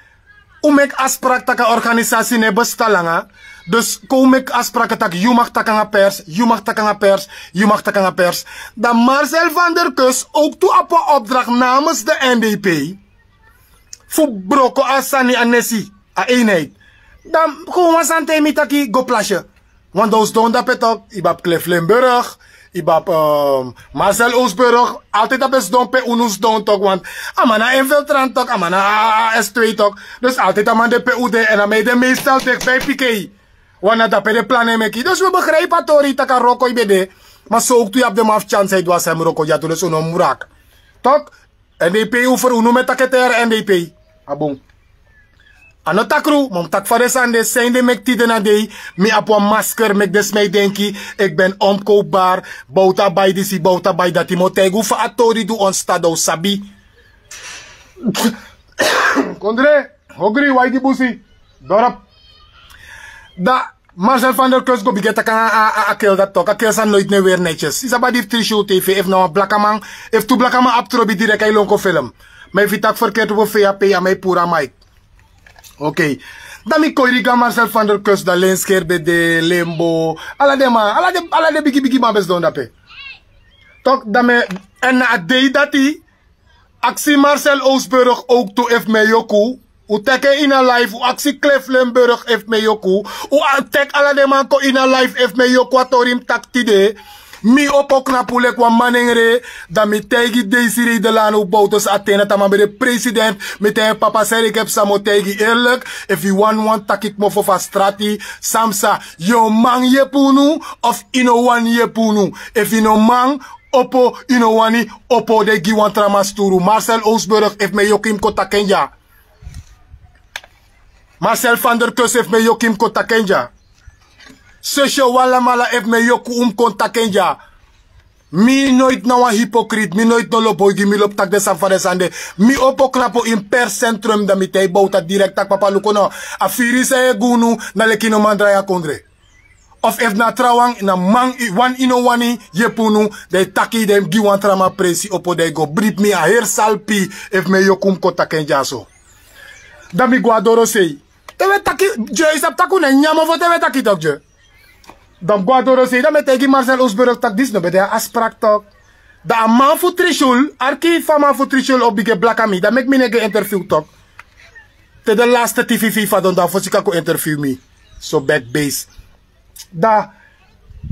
un meki afspraak tak' a organisasi no e bestan langa. Dus kon un meki afspraak tak' yu mag taki nanga pers, yu mag taki nanga pers, yu mag taki nanga pers. Dan Marcel van der Kus owktu abi wan opdracht namens de N D P fu broko a sani, a nesi, a eenheid. Dan gewoon wan sani taigi mi taki go plasye. Want dan un sidon dape tok, yu ben abi Cliff Limburg, yu ben abi, ehm, Marcel Oosburg, altijd dape sidon pe unu sidon tok, want a man na infiltrant tok, a man na a, a, a S twee tok. Dus altijd a man de pe un de, en a man e de meestal dichtbij Pikei. Want na dape den plan e meki. Dus we begrijpen a tori tak' a wroko yu ben de. Maar so owktu yu abi den man fu chance, a e du a sem wroko dya tu, dus un no mu wraki. Tok? N D P, un fu unu, mi e taki te yere N D P. A bun. A no takru, ma mi taki fa den sani de, san de meki tide na dei, mi abi wan masker, meki den sma e denki, ik ben onkoopbaar, bowta bai disi, bowta bai dati, mi o taigi un fa a tori du ontstaan, dan un sabi. Kondre, hogri, waigi busi, dorp. Da Marcel van der Kus go bigin e taki a, a, a, a kel dati tok, a kel san nooit no e weri netjes. Yu sabi a di fu Trishul T V, efu na wan blakaman, efu tu blakaman abi trobi direct a e lon kon film. Ma efu yu taki verkeerd over V A P, a man e puru a mic. Oké. Dan mi kon e rigi a Marcel van der Kus, dan Lensker ben de, Limbo, ala den man, ala den, ala den bigi bigi man ben sidon dape. Tok, dan mi, èn na a dei dati, aksi Marcel Oosburg owktu efu mi e yoku. Un teki en ini a live, un aksi Cliff Limburg efu mi e yoku. Un a, teki ala den man kon ini a live efu mi e yoku a tori mi taki tide. Mi opo knapu leki wan manengre, dan mi taigi Desi Redelano Boutus, a ten dati a man ben de president, mi taigi en: papa, seri, yu e psa, mi o taigi yu eerlijk, efu yu wani wan taki kmofo fu a strati, san mi sa, yu o man yepi unu, of yu no wani yepi unu. Efu yu no man, opo, yu no wani, opo, den e gi wan tra man sturu. Marcel Oosburg, efu mi e yoku, yu mus kon taki en dya. Marcel van der Kus, efu mi e yoku, yu mus kon taki en dya. Sosyo, wi alamala, efu mi e yoku, un mus kon taki en dya. Mi noiti na wan hypocrite, mi noiti no lobi oigi, mi lobi taki den sani fa den sani de. Mi opo knapu ini per centrum, dan mi taigi Bouta direct taki: papa, luku no. A firi san yu e gi unu, na leki yu no man drai a kondre. Of efu na trawan, na man, yu wani, yu no wani yepi unu, dan yu taki, dan yu mus gi wan tra man presi, opo, dan yu go bribi mi, a heri salpi, efu mi e yoku, un mus kon taki en dyaso. Dan mi go na dorosei. Te wi e taki, Dye, yu sabi taki un no e nyan mofo te wi e taki tok, Dye. Dan mi go na dorosei, dan mi e taigi Marcel Oosburg taki disi no ben de a afspraak tok. Dan a man fu Trishul, arki fa a man fu Trishul o bigin blaka mi, dan meki mi no e gi interview tok. Te den laste tifi fi fadon, dan fosi yu kan kon interview mi. So back base. Dan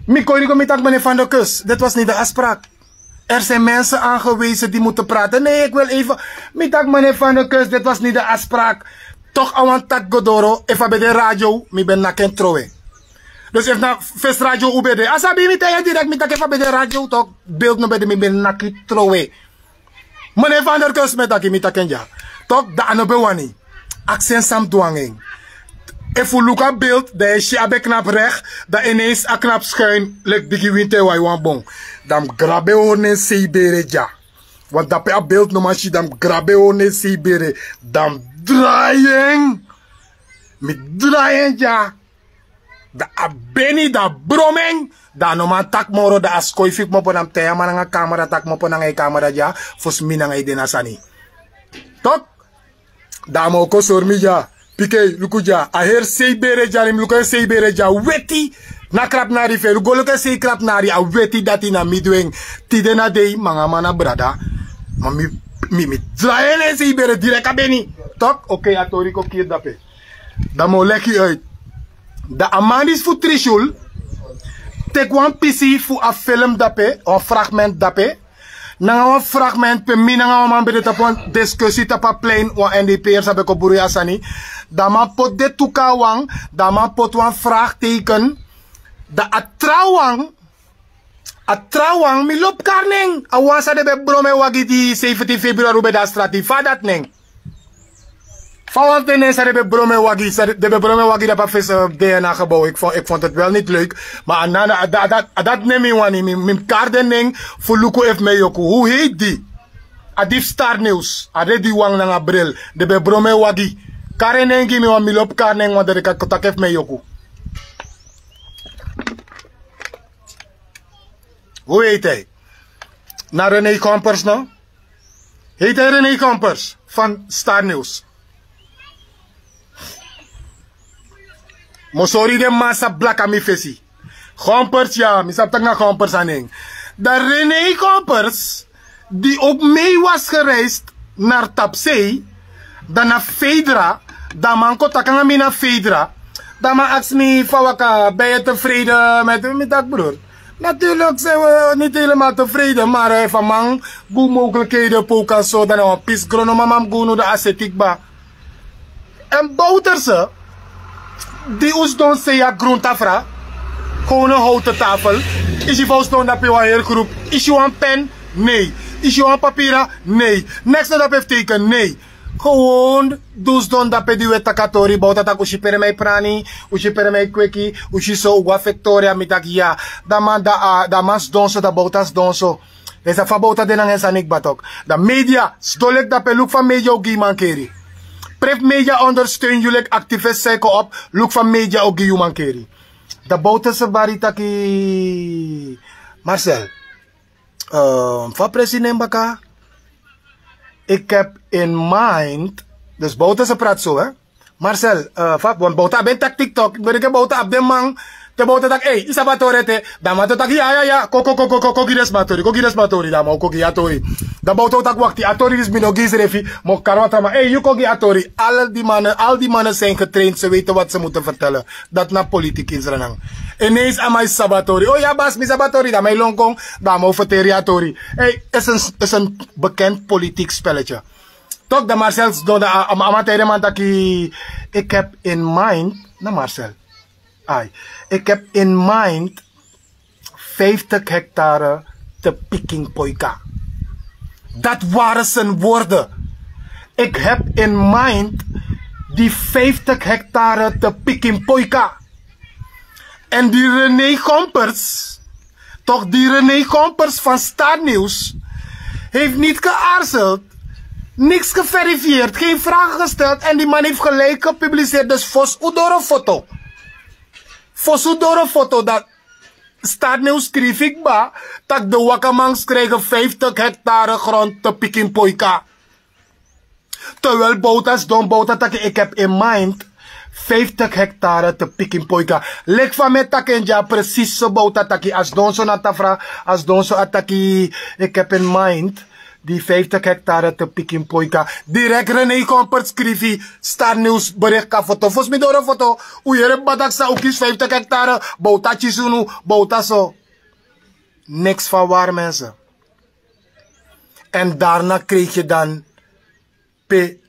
mi kon e rigi, mi taki: meneer Van der Kus, dit was niet de afspraak. Er zijn mensen aangewezen die moeten praten. Nee, ik wil even. Mi taki: meneer Van der Kus, dit was niet de afspraak. Toch a wan taki go doro, efu a ben de radio, mi ben naki en trowe. Dus efu na fesi radio un ben de, a sabi, mi taigi en direct, mi taki efu a ben de radio tok, beeld no ben de, mi ben naki trowe. Meneer Van der Kus, mi e taki, mi taki en dya. Tok, dan a no ben wani. Aksi en san mus du nanga en. Efu un luku a beeld, dan yu e si a ben knapu recht, dan ineens a knapu schuin, leki bigi winti e wai wan bon. Dan mi grabi en hori na en sei bere dya. Want dape a beeld no man si, dan mi grabi en hori na en sei bere, dan mi drai en. Mi drai en dya. Dan a beni, dan a bron en, dan a no man taki moro, dan a skoifi kmopo, dan mi taigi a man nanga kamera taki kmopo nanga yu kamera dya, fosi mi nanga yu de na sani. Tok, dan a man o kon sori mi dya, piki, luku dya, a heri sei bere dya, mi luku en sei bere dya, weti, na krapnari fu en, luku, luku en sei krapnari, a weti dati na mi du en, tide na dei, mi nanga a man na brada, ma mi, mi, mi drai en na en sei bere direct a beni, tok, oké, a tori kon kiri dape. Dan mi o leki yu uit. Dan a man disi fu Trishul, teki wan pisi fu a film dape, wan fragment dape, nanga wan fragment pe mi nanga wan man ben de tapu wan diskusi tapu a plein, wan N D P-er san ben kon bruya sani. Dan a man poti den tu kon na wan, dan a man poti wan vraagteken. Dan a trawan, a trawan mi lobi kari nen, a wan san den ben bron mi e wagi di sefentin februari un ben de na strati, fa a dati nen? Fa wan fu den nen san den ben bron mi e wagi, san den ben bron mi e wagi dapu a fesi, eh, D N A-gebouw. Ik vond, ik vond het wel niet leuk. Ma a na, na, a da, a dati, a dati nen mi wani, mi, mi mus kari den nen fu luku efu mi e yoku. Hoe heet die? A di fu Star News, a redi wan nanga bril. Den ben bron mi e wagi. Kari en nen gi mi, want mi lobi kari nen, want dan den kan kon taki efu mi e yoku. Hoe heet hij? Na René Gompers, no? Heet hij René Gompers van Star News? Mosori den man sa blaka mi fesi. Gompers, ya, mi sabi taki na Gompers a nen. Dan René Gompers, die ook mee was gereisd naar Tapsei, dan na Fedra, dan man kon taki nanga mi na Fedra. Dan man aksi mi fa waka, ben je tevreden met, mi taki broer, natuurlijk zijn we niet helemaal tevreden, maar hij heeft een man goede mogelijkheden, poka zo, dan na wan pisi gron, no, mama mus go no de asetikba. En Bouterse, di un sidon sei a grondafra, gewoon een houten tafel. Isi fa un sidon dape wan heri groep. Isi wan pen? Nee. Isi wan papira? Nee. Neks no dape fu teken? Nee. Gewoon di un sidon dape di un e taki a tori, Bouta taki un si pere mi e prani, un si pere mi e kweki, un si so, un go a fektori, a mi taki ya. Dan man, dan, ah, dan man sidon so, dan Bouta sidon so. Den sa fa Bouta de nanga en sani kba tok. Dan media, sidon leki dape, luku fa media o gi yu mankeri. Prefu media ondersteun yu leki activist san e kon op, luku fa media o gi yu mankeri. Dan Bouta se bari taki, Marcel, eh, fa presi nen baka? Ik heb in mind, dus Bouta se prati so, hè? Marcel, eh, fa, want Bouta ben taki TikTok, ben enke Bouta abi den man, te Bouta taki, ei, yu sabi a tori ete, dan man to taki, ya, ya, ya, kon, kon, kon, kon, kon, kon gi den sma tori, kon gi den sma tori, dan man o kon gi yu a tori. Dan Bouta o taki, wakti, a tori disi mi no gi srefi, mi o kari wan tra man, ei, yu kon gi a tori. Al die mannen, al die mannen zijn getraind, ze weten wat ze moeten vertellen. Dati na politiki in Sranan. Ineens a man e sabi a tori. O ya basi, mi sabi a tori, dan man e lon kon, dan man o ferteri a tori. Ei, is een, is een bekend politiek spelletje. Tok, dan Marcel sidon, dan a, a, a man taigi den man taki, ik heb in mind, na Marcel. Ai, ik heb in mind vijftig hectare te Pikin Poika. Dat waren zijn woorden. Ik heb in mind die vijftig hectare te Pikin Poika. En die René Gompers, toch, die René Gompers van Star News, heeft niet geaarzeld, niks geverifieerd, geen vragen gesteld. En die man heeft gelijk gepubliceerd. Dus fosi un doro foto. Fosi un doro foto, dan Star News skrifi kba taki de Wakaman krijgen vijftig hectare grond te Pikin Poika. Terwijl Bouta sidon, Bouta taki, ik heb in mind vijftig hectare te Pikin Poika. Leki fa mi e taki en dya, precies so Bouta taki, a sidon so na tafra, a sidon so a taki, ik heb in mind die vijftig hectare te Pikin Poika. Direct René Gompers skrifi, Star News bericht, kon foto. Fosi mi doro foto, un yere baka taki san, un kisi vijftig hectare, Bouta kisi unu, Bouta so. Niks van waar, mensen. En daarna krijg je dan pe.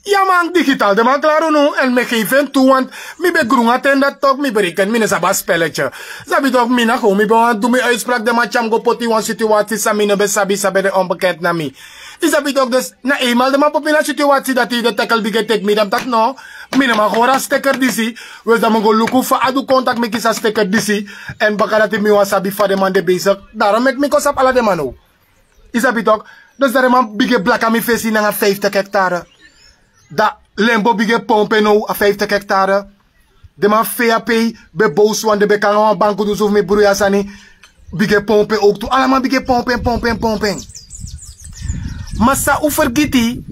Ya man, digitaal den man klari unu, en mi e geef en tu, want mi ben grun a ten dati tok, mi bereken, mi no sabi a spelletje. Sabi tok, mi na gewoon, mi ben wani du mi uitspraak, den man tyari mi go poti wan situatie san mi no ben sabi, san ben de onbekend na mi. Yu sabi tok, dus na eenmaal den man poti mi na situatie dati, den tackle bigin e teki mi, dan mi taki no, mi no man hori a stekker disi. Dus dan mi go luku fa a du kon taki mi kisi a stekker disi. En baka dati mi wani sabi fa den man de bezig. Daarom meki mi kon sabi ala den man now. Yu sabi tok? Dus dan den man bigin blaka mi fesi nanga vijftig hectare. Dan Lembo bigin pompe now a vijftig hectare. Den man V A P ben boos, want den ben kon nanga wan banku dunsu fu mi bruya sani. Bigin pompe ook tu. Ala man bigin pompe en, pompe en, pompe en. Ma san un fergiti,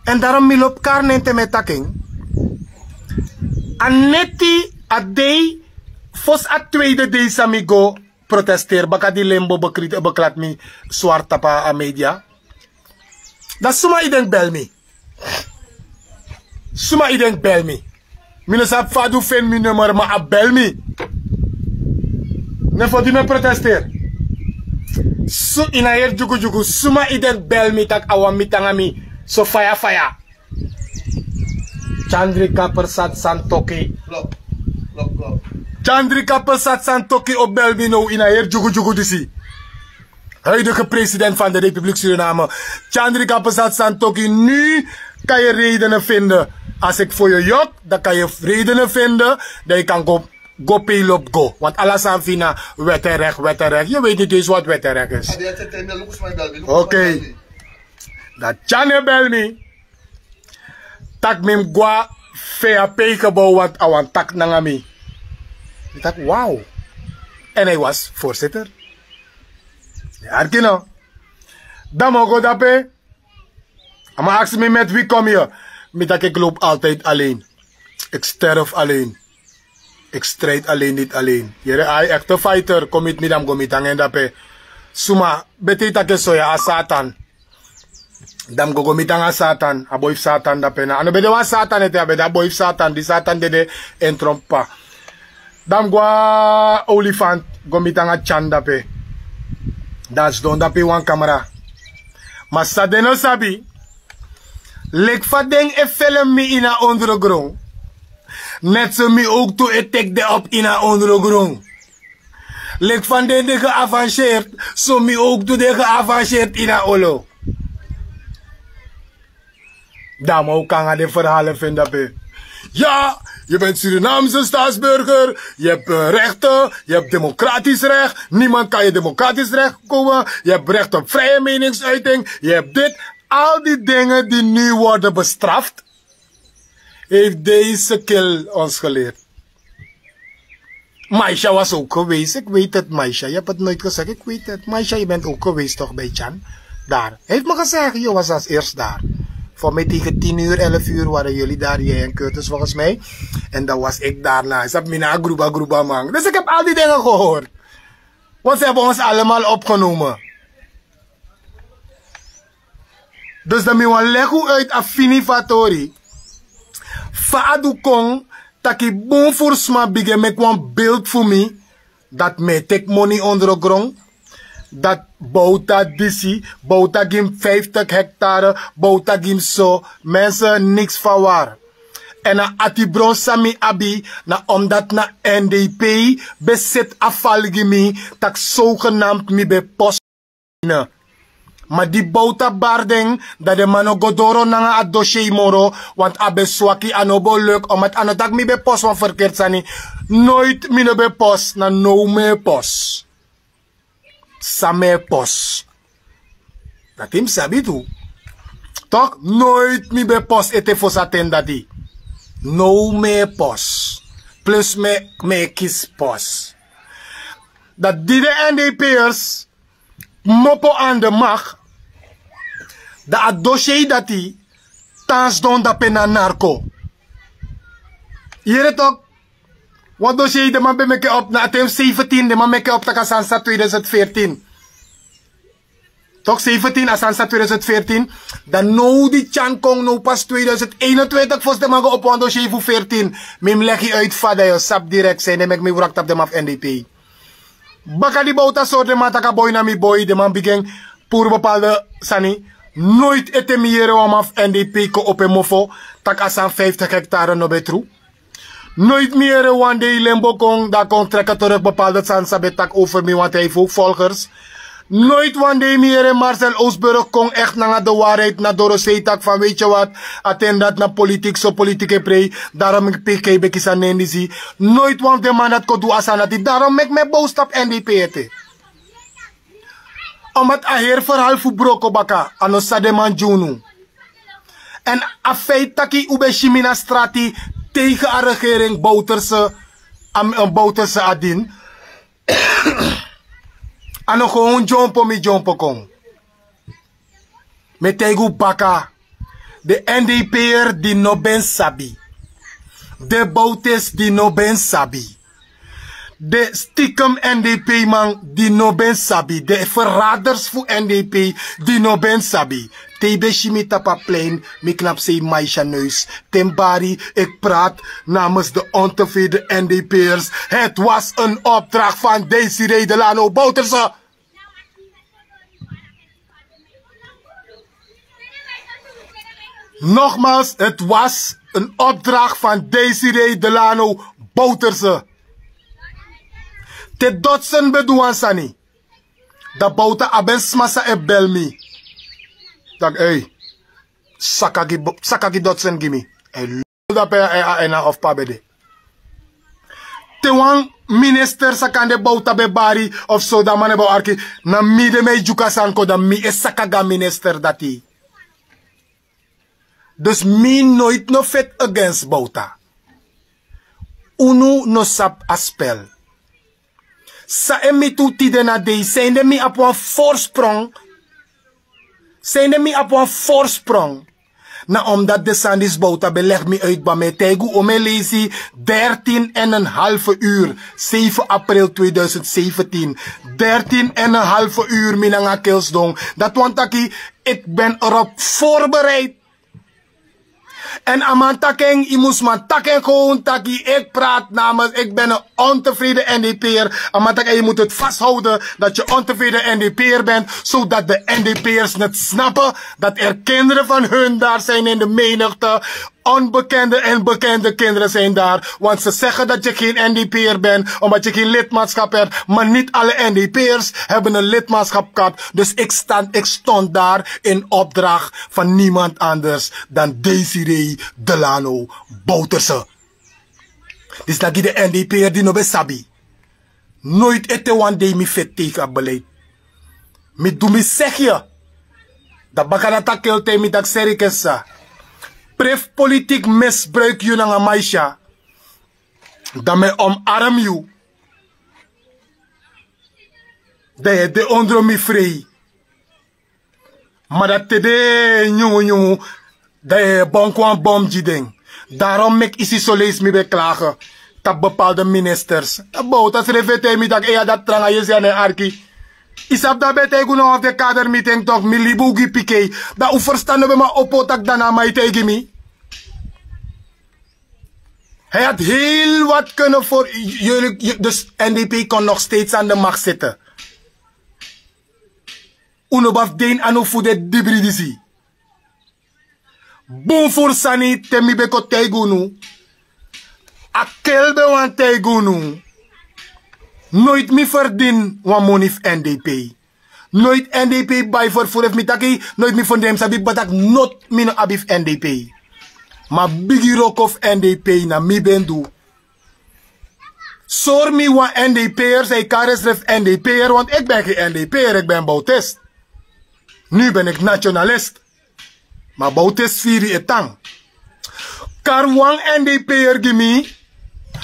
en daarom mi lobi kari nen te mi e taki en. A neti a dei, fosi a tweede dei san mi go protesteri baka di Lembo bekri-, beklati mi swart tapu a media. Dan suma yu denki bel mi? Suma yu denki bel mi? Mi no sabi fa a du feni mi nummer, ma a bel mi. Ne fo di mi e protesteri. Su ini a heri dyugudyugu suma yu deki bel mi tak' a wani miti nanga mi. So faya faya. Chandrika Persat Santoki. Chandrika Persat Santoki o bel mi now ini a heri dyugudyugu disi. Huidige president van de Republiek Suriname, Chandrika Persat Santoki, nu kan je redenen vinden. Als ik voor je jok, dan kan je redenen vinden dat je kan go, go pay lop go. Want ala sani fu yu na wet en recht, wet en recht. Je weet niet eens wat wet en recht is. Oké. Dat Chan e bel mi. Tak' mi mus go na V H P-gebouw, want a wani taki nanga mi. Mi taki, wow. En hij was voorzitter. Arki no. Dan mi o go dape. A man aksi mi: met wie kom je? Mi taki: ik loop altijd alleen. Ik sterf alleen. Ik strijd alleen, niet alleen. Yere, a echte fighter kon miti mi, dan mi go miti nanga en dape. Suma, beti taki so ya, a Satan. Dan mi go go miti nanga Satan, a boi fu Satan dape na. A no ben de wan Satan ete, a ben de a boi fu Satan, di Satan dede en trompa. Dan mi go na Olifant, go miti nanga Chan dape. Dan a sidon dape ini wan kamera. Ma san den no sabi, leki fa den e felem mi ini a ondergron, net so mi ook tu e teki den op ini a ondergron. Leki fa den de geavanceerd, so mi ook tu de geavanceerd ini a olo. Dan mi o kon nanga den verhalen fu en dape. Ja, je bent Surinaamse staatsburger, je hebt eh, rechten, je hebt democratisch recht. Niemand kan je democratisch recht komen. Je hebt recht op vrije meningsuiting. Je hebt dit. Al die dingen die nu worden bestraft, heeft deze kil ons geleerd. Maisha was ook geweest, ik weet het, Maisha. Je hebt het nooit gezegd, ik weet het. Maisha, je bent ook geweest toch bij Chan? Daar. Hij heeft me gezegd, je was als eerst daar. Voor mij tegen tien uur, elf uur waren jullie daar, jij en Curtis volgens mij. En dan was ik daarna. Ze hebben mij na groeba groeba man. Dus ik heb al die dingen gehoord. Want ze hebben ons allemaal opgenomen. Dus dan mi wani legi un uit a fini fu a tori. Fa a du kon taki bun furu sma bigin meki wan beeld fu mi, dat mi e teki moni ondergron, dat Bouta disi, Bouta gi mi vijftig hectare, Bouta gi mi so, mensen, niks van waar. En a atibron san mi abi, na omdat na N D P ben seti a fal gi mi, tak' zogenaamd mi ben pos. Ma di Bouta bari den, dan den man no go doro nanga a dossier moro, want a ben swaki, a no ben luk, omdat a no taki mi ben pos wan verkeerd sani. Nooit mi no ben pos, na now mi e pos. San mi e pos. Dati mi sabi tu. Toch, nooit mi ben pos ete fosi a ten dati. Now mi e pos. Plus mi, mi e kisi pos. Dan di den N D P'ers kmopo aan de macht, dan a dossier dati tan sidon dape na narco. Yere toch, wan dossier den man ben meki op na a ten fu zeventien, den man meki op tak' a sani sa tweeduizend veertien. Toch, zeventien, a sani sa tweeduizend veertien. Dan now di Chan kon, now pas tweeduizend eenentwintig fosi den man go opo wan dossier fu veertien. Mi mus legi uit fa, dan yu o sabi direct san den meki mi wroko tapu den man fu N D P. Baka di Bouta sori den man tak' a boi na mi boi, den man bigin puru bepaalde sani. Nooit ete mi yere wan man fu N D P kon opo en mofo tak' a sani vijftig hectare no ben tru. Nooit mi yere wan dei Limbo kon, dan kon trek terug bepaalde sani san ben taki over mi, want hij heeft ook volgers. Nooit wan dei mi yere Marcel Oosburg kon echt nanga de waarheid na Dorosei taki van: weet je wat, a ten dati na politiek, so politiek e prei, daarom meki P K ben kisi a nen disi. Nooit wan fu den man dati kon du a sani dati, daarom meki mi e boos tapu N D P ete. Omdat a heri verhaal fu broko baka, a no san den man gi unu. En a feit taki un ben si mi na strati tegen a regering Bouterse, a, eh, Bouterse Adin. A no gewoon dyompo mi dyompo kon. Mi e taigi un baka. Den N D P'er di no ben sabi. Den Boutes di no ben sabi. Den stiekem N D P-man di no ben sabi. Den verraders fu N D P di no ben sabi. Te yu ben si mi tapu a plein, mi knap sei maisha neus. Ten bari, ik praat namens de ontevreden N D P'ers. Het was een opdracht van Desiree Delano Bouterse. Nogmaals, het was een opdracht van Desiree Delano Bouterse. Te Dotsen ben du wan sani, dan Bouta a ben sma san e bel mi. Dan ei, saka gi Bo- saka gi Dotsen gi mi. Ei, lo dape a ena of pa ben de. Te wan minister san kande Bouta ben bari of so, dan man e bo arki, na mi de mi e dyuka san kon, dan mi e saka gi a minister dati. Dus mi noit no feti against Bouta. Unu no sabi a spel. San e miti un tide na dei, sende mi abi wan voorsprong. Sende mi abi wan voorsprong. Na omdat de sani disi Bouta ben leg mi uit, ma mi e taigi un, o mi e leisi, dertien en een halve uur, zeven april tweeduizend zeventien. Dertien en een halve uur mi nanga kelsdong. Dati wani taki, ik ben erop voorbereid. En a man taki en, yu mus man taki en gewoon taki, ik praat namens, ik ben een ontevreden N D P'er. A man taki en, yu moet het vasthouden dat je ontevreden N D P'er bent, zodat de N D P'ers het snappen dat er kinderen van hun daar zijn in de menigte. Onbekende en bekende kinderen zijn daar. Want ze zeggen dat je geen N D P'er bent, omdat je geen lidmaatschap hebt. Maar niet alle N D P'ers hebben een lidmaatschapkaart. Dus ik, stand, ik stond daar in opdracht van niemand anders dan Desiree Delano Bouterse. Disi na gi den N D P'er di no ben sabi. Noit ete wan dei mi feti tegen a beleid. Mi du mi segi. Dan baka dati a kel taigi mi taki: Serikesa, prefu politiki misbruik yu nanga Maisha, dan mi e omarm yu. Dan yu e de ondro mi frei. Ma dati te den nyungunyungu, dan yu e bonku wan bom gi den. Daarom meki yu si soleisi mi ben klage tapu bepaalde ministers. Dan Bouta srefi e taigi mi taki: Ei, a dati tranga, yu e si, a no e arki. Yu sabi dati ben taigi unu na wan fu den kadermiting tok, mi libi un gi pikei. Dan un ferstan no ben man opo taki dan na a man e taigi mi. Hij had heel wat kunnen voor jullie, dus N D P kon nog steeds aan de macht zitten. Un no ben abi fu de ini anu fu den dibri disi. Bun furu sani, te mi ben kon taigi unu, a kel ben wani taigi unu. Noit mi ferdini wan moni fu N D P. Noit N D P bai ferfuru. Efu mi taki noit mi ferdini, mi sabi kba taki noti mi no abi fu N D P. Ma bigi wroko fu N D P na mi ben du. Sori mi wan N D P'er san e kari ensrefi N D P'er, want ik ben geen N D P'er, ik ben Bouwtist. Nu ben ik nationalist. Ma Bouwtist firi e tan. Kari wan N D P'er gi mi,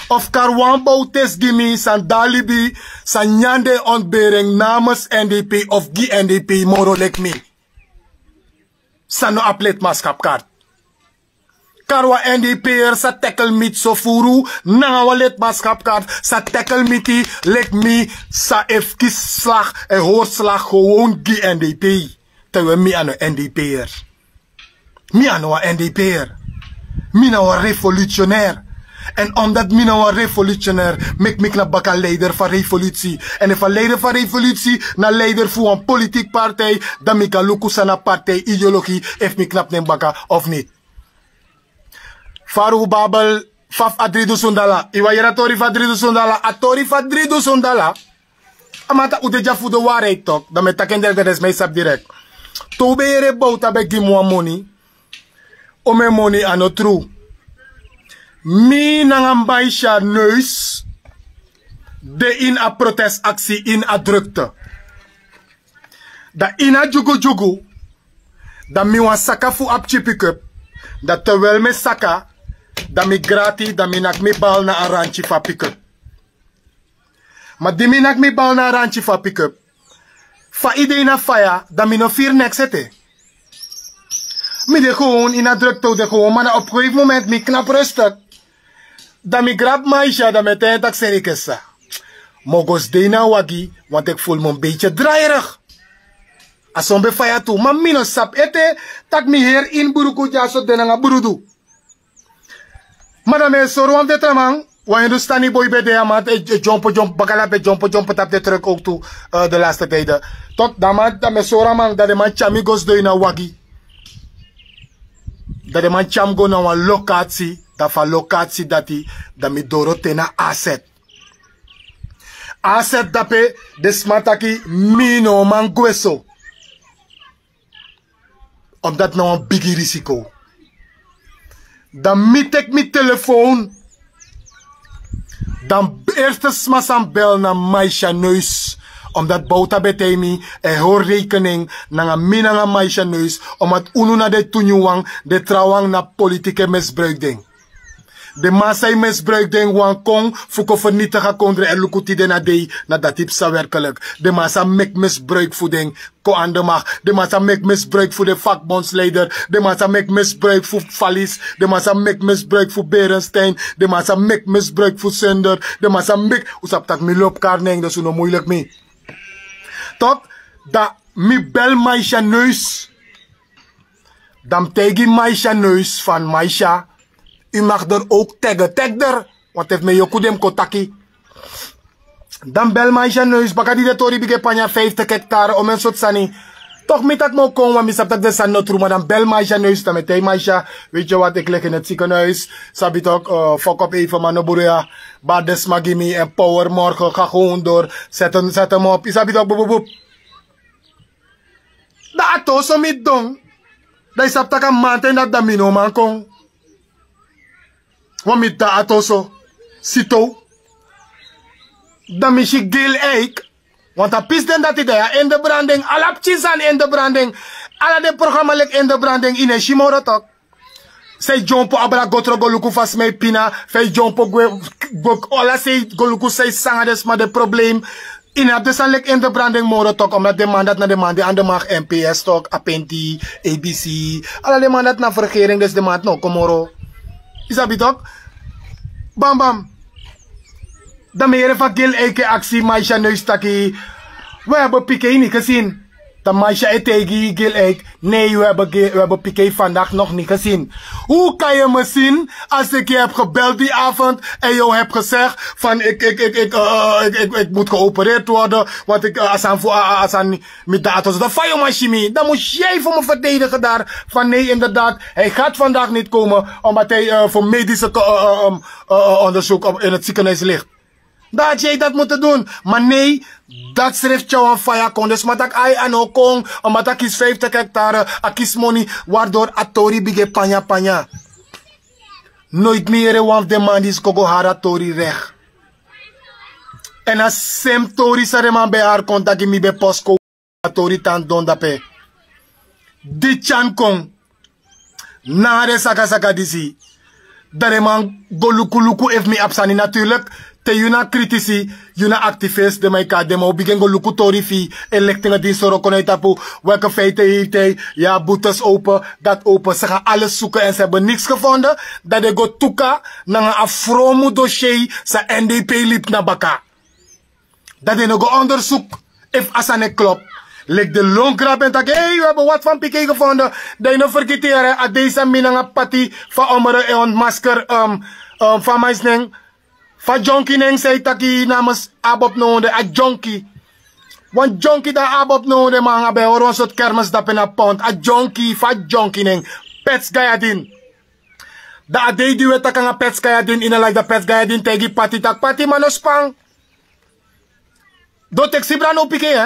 of kari wan Bouwtist gi mi, san de a libi, san nyan den ontbering namens N D P of gi N D P moro leki mi. San no abi lidmaatschapkaart. Kari wan N D P'er san tackle miti so furu, nanga wan lidmaatschapkaart, san tackle miti leki mi, san e kisi slag, e hori slag gewoon gi N D P. Terwijl mi a no N D P'er. Mi a no wan N D P'er. Mi na wan revolutionair. En omdat mi na wan revolutionair, meki mi knapu baka leider van revolutie. En efu a leider van revolutie na leider fu wan politiek partij, dan mi kan luku san na partij ideologie, efu mi knapu nen baka of niet. Faru Babel, fa fu a dri dusun dala. Yu wani yere a tori fu a dri dusun dala? A tori fu a dri dusun dala. A man taki un de dya fu de waarheid tok. Dan mi e taki en direkt, dan den sma e sabi direkt. Te un ben yere Bouta ben gi mi wan moni, un, mi moni a no tru. Mi nanga Maisha neus de ini a protestaksi, ini a drukte. Dan ini a dyugudyugu, dan mi wani saka fu a pikin pikup. Dan terwijl mi e saka, dan mi grati, dan mi naki mi bal na a rantyi fu a pikup. Ma di mi naki mi bal na a rantyi fu a pikup, fa yu de ini a faya, dan mi no firi neks ete. Mi de gewoon ini a drukte, un de gewoon, ma na op gegeven moment mi knapu rustig. Dan mi grabu Maisha, dan mi e taigi en taki: Serikesa, mi o go sidon ini a wagi, want ik voel me een beetje draaierig. A son ben faya tu. Ma mi no sabi ete tak' mi heri ini bruku dyaso de nanga brudu. Ma dan mi e sori wan fu den tra man, wan hindustani boi ben de a man e dyompo dyompo bakala ben dyompo dyompo tapu den truk owktu. De laste tijden. Tot dan man dan mi e sori a man dan den man tyari mi go sidon ini a wagi. Dan den man tyari mi go na wan lokatsi. Dan fu a lokatsi dati dan mi doro te na aset. Aset dape den sma taki mi no o man gwe so. Omdati na wan bigi risiko. Dan mi teki mi telefown. Dan erste sma san bel na maisha neus. Omdati bowta ben taigi mi e hori rekening nanga mi nanga maisha neus. Omdati unu na den tu nyunwan den trawan na politike misbruik den. Den man san e misbruik den wan kon fu kon fernitigi a kondre èn luku tide na dei. Na dati psa werkelik. Den man san meki misbruik fu den kon an de makt. Den man san meki misbruik fu den fakbondsleider. Den man san meki misbruik fu falis. Den man san meki misbruik fu berenstein. Den man san meki misbruik fu sunder. Den man san meki un sabi tak' mi lobi kari nen dus un no muilik mi. Tok dan mi bel maisha neus. Dan mi taigi maisha neus fan maisha. Yu mag der owk tege tegi der. Want efu mi e yoku den mi kon taki. Dan mi bel maisha neus baka di den tori bigin e panya fiftig hektare omen sortu sani. Tok' mi tak' mi o kon wan mi sabi tak' den sani no tru ma dan mi bel maisha neus dan mi e taigi maisha. Weti yu wati e klegi ini e tiken huis. Sabi tok' fokop eifen man no buru ya. Bari den sma gi mi èn power morgen ga gowon dori. Seti mi op yu sabi tok' bubububu. Dan a toso mi don. Dan yu sabi tak' a manten dati dan mi no o man kon. Wan mi tan a toso sitow. Dan mi si gil eik. Want a pisi den dati dan yu a endebranding ala pikin sani endebranding. Ala den programa leki endebranding yu no e si moro tok'. San yu dyompo abra gotro go luku fa sma e pina fa yu dyompo gwe. Go ala san yu go luku san yu sanga den sma den problem. Yu no abi den sani leki endebranding moro tok' omdati den man dati na den man di an de makt mps tok' apenti abc. Ala den man dati na fergering desi den man dati no o kon moro. Yu sabi tok'. Bambam. Dan mi yere fa gil eike aksi maisha neus taki. We heben pikei ni kesin. Dan maisha e taigi gil eik. Nei we heben pikei fandak nog ni kesin. Hu kan yu mi sin? Asi eki yu hebi gebeld di avond èn yu hebi gesegi fan eki eki eki eki eki eki mus geopereerd worden. Want eki a sani fu a a sani. Mi dati oso dan fa yu man si mi dan mus yei fu mi verdedigen dari. Fan nei inderdaad hij gati vandaag niti komen. Omdat hij fu medische ondersuk in het ziekenhuis ligt. Dan had yei dati mutu dun. Ma nei, dati srefi tyari wan faya kon den sma tak' ai a no o kon. Omdati a kisi fiftig hektare a kisi moni. Wari dori a tori bigin e panya panya. Noiti mi yere wan fu den man disi kon go hari a tori regi. Èn a sem tori san den man ben e hari kon taki mi ben posko. A tori tan don dape. Di tyan kon. Nanga den sakasaka disi. Dan den man go luku luku efu mi abi sani naturlik. Te yu na kritisi, yu na aktifesi den man e kari den man o bigin go luku tori fi yu. Elektinga di yu soro kon na yu tapu. Weke feite yu yu tei. Yu abi buters open. Dati open saka ales suku èn se heben niks gefonde. Dan den go tuka nanga a fromu dosei san n d p libi na baka. Dan den no go ondersuk efu a sani e klop. Leki den lon grabu en taki hei yu heben wati fan pikei gefonde. Dan yu no fergiti yere a dei san mi nanga pati fa omere e ontmasker. Fa man yu si nen? Fa dyonki nen san yu taki namens abop no hunde a dyonki. Wan dyonki dan abop no hunde man a ben e hori wan sortu kermes dape na pont a dyonki fa dyonki nen. Pets gayadin. Dan a dei di wi e taki nanga pets gayadin ini a laif dan pets gayadin taigi pati tak' pati man no span. Den o teki sibra no pikei.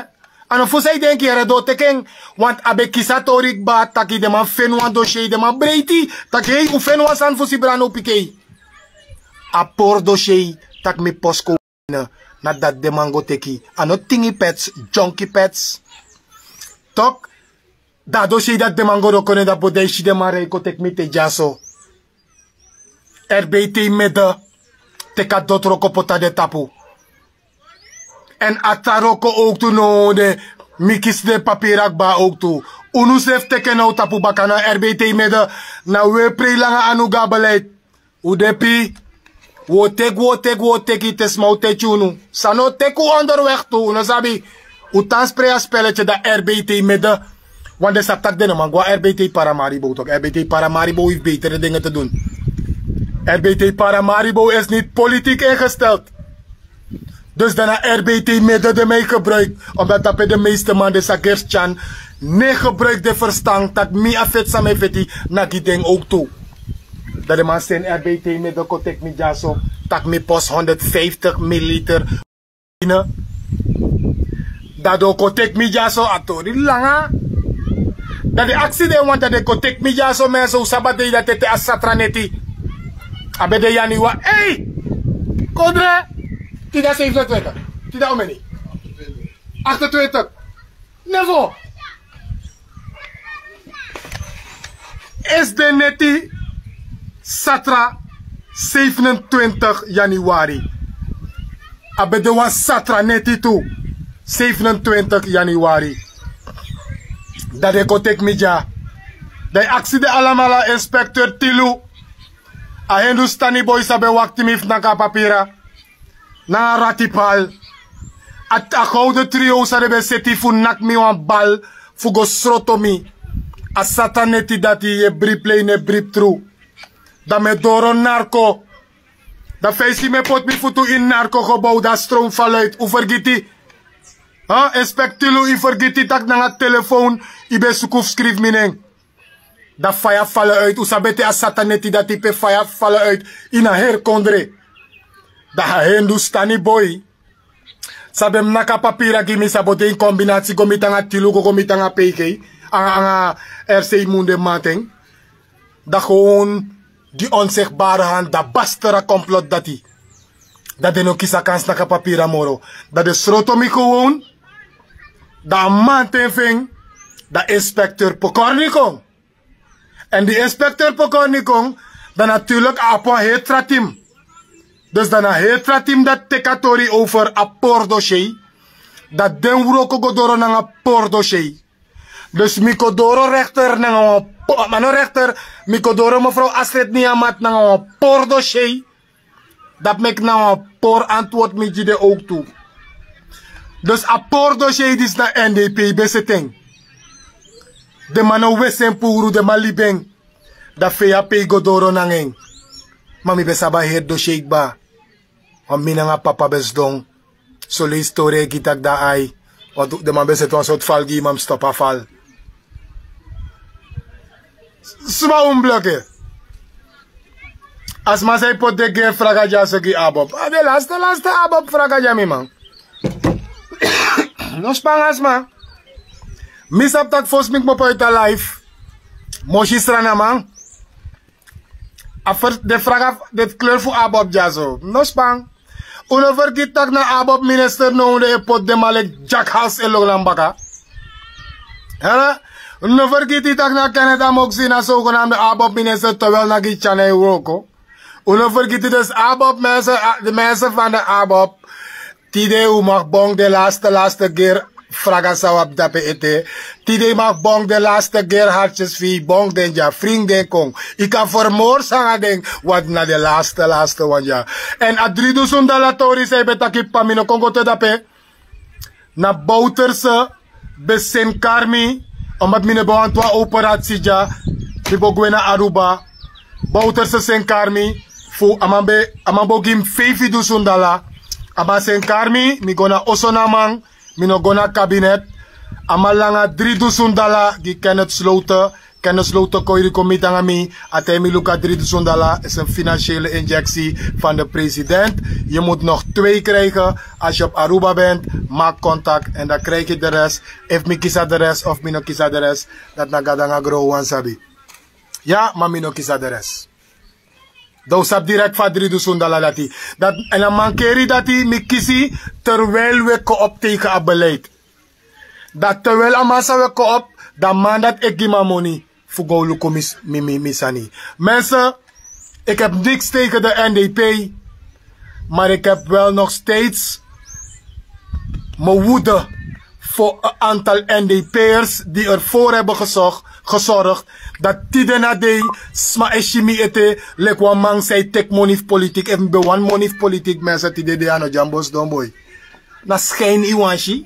A no fu san yu denki yere den o teki en. Want a ben kisi a tori kba taki den man feni wan dosei den man breiti. Taki hei un feni wan sani fu sibra no pikei. A pori dosei tak' mi posko. Na dati den man go teki. A no tingi pets dyonki pets. Tok'. Dan a dosei dati den man go roko nen dapo dan yu si den man rei kon teki mi te dyaso. Erbei te yu mede. Teki a doti roko poti na den tapu. Èn a tra roko owktu no de. Mi kisi den papiri a kba owktu. Unu srefi teki en na un tapu baka na erbei te yu mede. Na un e prei langa anu go na beleid. Un de pi. Un o teki un o teki un o teki te sma o teki unu. San no o teki un onderweg tu un no sabi. Un tan sprei a spelletje dan R B T midden. Want den sabi tak' den no man go na R B T Paramaribo tok. R B T Paramaribo heeft betere dingen te doen. R B T Paramaribo is niet politiek ingesteld. Dus dan na R B T midden den mij gebruik. Omdat dape de meeste man den sa Gerstjan ne gebruik den verstan tak' mi a feti san mi e feti na gi den ook tu. Dan den man seni R B T midden kon teki mi dyaso tak' mi pos honderdvijftig milliliter. Dan den o kon teki mi dyaso a tori langa. Dan den aksi den wan dan den kon teki mi dyaso mense un sabi a dei dati ete a satra neti. A ben de yaniwari ei. Kodre. Tida seifentwintig. Tida omeni. Achtentwintig. Nevo. Esi de neti satra seifentwintig yaniwari. A ben de wan satra neti tu. Seifentwintig yaniwari. Dan den kon teki mi dya. Dan yu aksi den alamala inspekter tilu. A hindustani boi san ben wakti mi fu naki a papira. Nanga ratipal. A gowden trio san den ben seti fu naki mi wan bal fu go sroto mi. A satra neti dati yu e bribi lei no e bribi tru. Dan mi e doro narko. Dan fa yu si mi e poti mi futu ini narko gebow dan a strom faluit un fergiti. Inspektilu yu fergiti tak' nanga telefon yu ben suku fu skrifi mi nen. Dan faya fala uit un sabi ete a sata neti dati pe faya fala uit. Ini a heri kondre. Dan a hindustani boi san ben mus naki a papira gi mi sabi o de ini kombinasi go miti nanga tilu go go miti nanga peikei anga anga erse i mun den mamanten. Dan gewon gi onsigbare handi dan basteri a komplot dati. Dan den no kisi a kan snaki a papira moro. Dan den sroto mi gewon. Dan a mamanten fu en dan inspekter pokorni kon. Èn di inspekter pokorni kon dan naturlik a abi wan heri tra tim. Dus dan a heri tra tim dati teki a tori over a pori dosier. Dan den wroko go doro nanga pori dosier. Dus mi kon doro rekter nanga wan pori ma no rekter. Mi kon doro mefrow astrid niamat nanga wan pori dosier. Dati meki na wan pori antword mi gi den owktu. Dus a pori dosier disi na n d p ben seti en. Den man no wesi en puru den man libi en. Dan fei a pei go doro nanga en. Ma mi ben sabi a heri dosier kba. Wan mi nanga papa ben sidon. Soleisi tori e gi tak' dan ai. Wantu den man ben seti wan sortu fal gi yu ma mi stopu a fal. Sma un bloke. A sma san e poti den geri fraga dyaso gi abob a de laste laste abob fraga dya mi man. No span a sma. Mi sabi tak' fosi mi kmopo yu ta laif. Mosi sranaman. A fers den fraga den kleur fu abob dyaso no span. Un no fergiti tak' na abob minister now den e poti den man leki dyakhals e lon na mi baka. Un no fergiti tak' na kennet a moksi na sowgenamde abob minister towel na gi tyana e wroko. Un no fergiti dus abob mense di mense fan den abob. Tide un maki bongu den laste laste geri fraga san un abi dape ete. Tide yu maki bongu den laste geri hartyes fu yu bongu den dya fringi den kon. Yu kan fermori sanga den. Wantu na den laste laste wan dya. Èn a dri dusun dala tori san yu ben taki p'pa mi no kon go te dape. Na bowterse ben seni kari mi. Omdati mi no ben wantu wan operatsi dya. Mi bo gwe na aruba. Bowterse seni kari mi. Fu a man ben a man bo gi mi feifi dusun dala. A man seni kari mi mi go na oso na a man. Mi no go na kabinet. A man langa dri dusun dala gi kennet slowte. Kennet slowte kon yu di kon miti nanga mi. A taigi mi luku a dri dusun dala isi en finansiele injeksi fan de president. Yu mus nog twei krijgen. As yu op aruba bent, maki kontak èn dan krijgi de res. Efu mi kisi a de res of mi no kisi a de res, dati na gado nanga grow wan sabi. Ya ma mi no kisi a de res. Dan un sabi direkt fu a dri dusun dala dati. Èn a mankeri dati mi kisi terwijl un e kon op tegen a beleid. Dan terwijl a man san un e kon op, dan a man dati e gi mi a moni fu go luku mi sani. Mense, iki hebi niks tegen de n d p. Mar iki hebi wel nog steeds mi wude fu en antal n d p'ers di er vori hebi gesorgd dati tide na dei sma e si mi ete leki wan man san e teki moni fu politik efu mi ben wani moni fu politik mense tide dei a no dyambo sidon boi. Na skin yu wani si.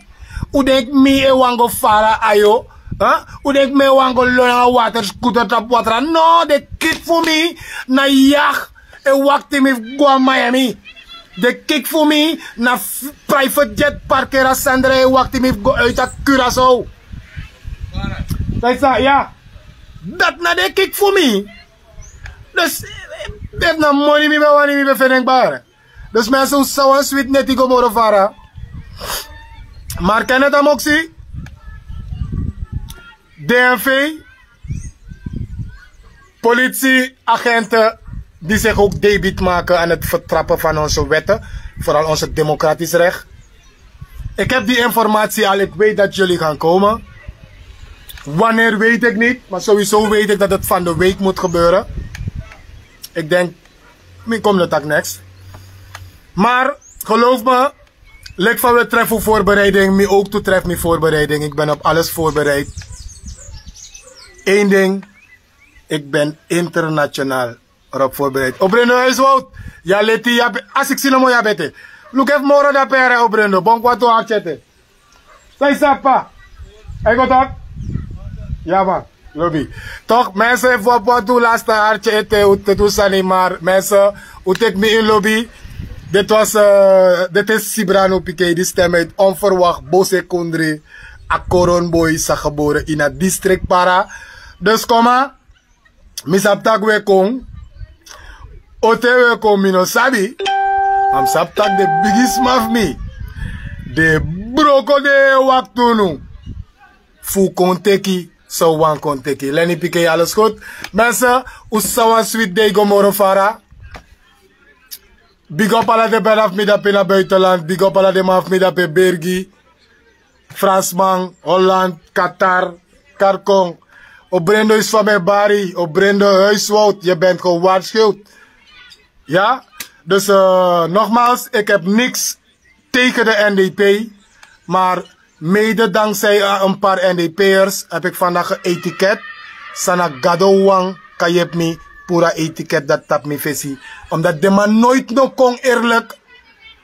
Un denki mi e wani go fara ayo? Huh? Un denki mi e wani go lon nanga waterskuter tapu watra? No, den kiki fu mi na yag e wakti mi fu go na Miami. Den kiki fu mi na f-, private jet parkeri a Sandra e wakti mi fu go uit a Curaçao. Sai sa, ya. Dati na den kiki fu mi. Dus, efu na moni mi ben wani, mi ben feni en kba. Dus mensen, un sa wani switi neti go moro fara. Maar Kenneth Amoksi, D N V, politieagenten die zich ook debet maken aan het vertrappen van onze wetten, vooral onze democratisch recht. Ik heb die informatie al, ik weet dat jullie gaan komen. Wanneer weet ik niet, maar sowieso weet ik dat het van de week moet gebeuren. Ik denk, mi kom no taki niks. Maar geloof me, lik fa we tref un voorbereiding, mi ook toe tref mi voorbereiding. Ik ben op alles voorbereid. Eén ding, ik ben internationaal erop voorbereid. Obrendo Huiswoud, ya leti, ya be-, a siksi no mo ya bete. Luku efu moro dape, Obrendo, bon kwatu archete. Sai sapa. Ai go tak. Ya man, lobi. Toch, mensen, efu wan poti un lasta archete, un teki un sani, maar mensen, un teki mi ini lobi. Dit was, eh, dit is Sibrano Pikei, die stem uit onverwacht Bosekondre, a Koronboy, san gebore ini a district Para. Dus kom maar. Mi sabi taki we kon. O te we kon, mi no sabi. Ma mi sabi taki den bigisma fu mi, den broko, den e wakti unu fu kon teki san un wani kon teki. Leni Pikei, alles goed? Mensen, un sa wani switi dei go moro fara. Big up ala den brada fu mi dape na buitenland. Big up ala den man fu mi dape, Bergi, Fransman, Holland, Qatar, Karkong. Obrendo is van mijn bari. Obrendo Huiswoud, je bent gewaarschuwd. Ja, dus, eh, nogmaals, ik heb niks tegen de N D P, maar mede dankzij, eh, een paar N D P'ers heb ik vandaag een etiket. San na Gado wan kan yepi mi puru a etiket dati tapu mi fesi. Omdat den man nooit no kon eerlijk.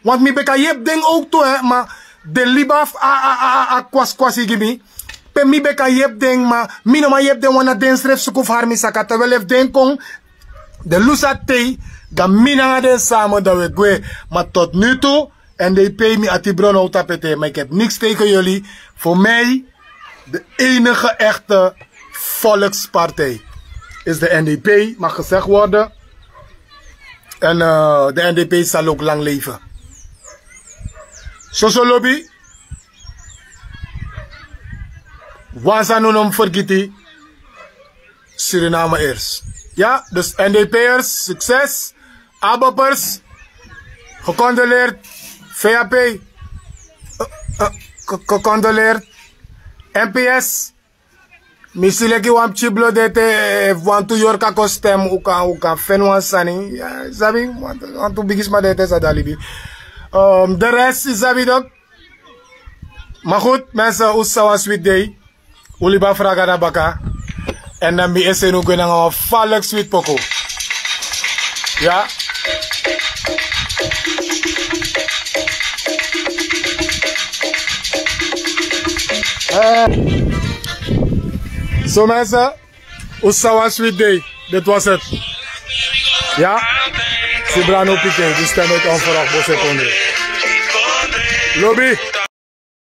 Want mi ben kan yepi den ook toe, hè, ma den libi fu a, a, a, a kwasi kwasi gi mi. Pe mi ben kan yepi den, ma mi no man yepi den, want na den srefi suku fu hari mi saka. Terwijl efu den kon, den lusu a tei, dan mi nanga den samen dan we gwe. Maar tot nu toe, N D P, mi ati bron no tapu ete, maar ik heb niks tegen jullie. Voor mij, de enige echte volkspartij is de N D P, mag gezegd worden. En, eh, de N D P zal ook lang leven. Soso lobi, wan sani no mu fergiti, Suriname eerst. Ja, dus N D P'ers, succes. ABOP'ers, gecondoleerd. V A P, eh, eh, ge-, gecondoleerd. N P S, mi si leki wan pikin blo de ete, eh, wantu yorka kon stem, un kan, un kan feni wan sani. Ya, sabi, wantu, wantu bigisma de ete, san de a libi. Ehm, de rest, sabi toch. Maar goed, mensen, un sa wan switi dei. Un libi a fraga na baka. En dan mi e seni un gwe nanga wan falek switi poku. Ya. Eh. So mensen, un sa wan switi dei. Dit was het. Ja. Sibrano Pikei, die stem uit onverwacht Bosekondre. Lobi.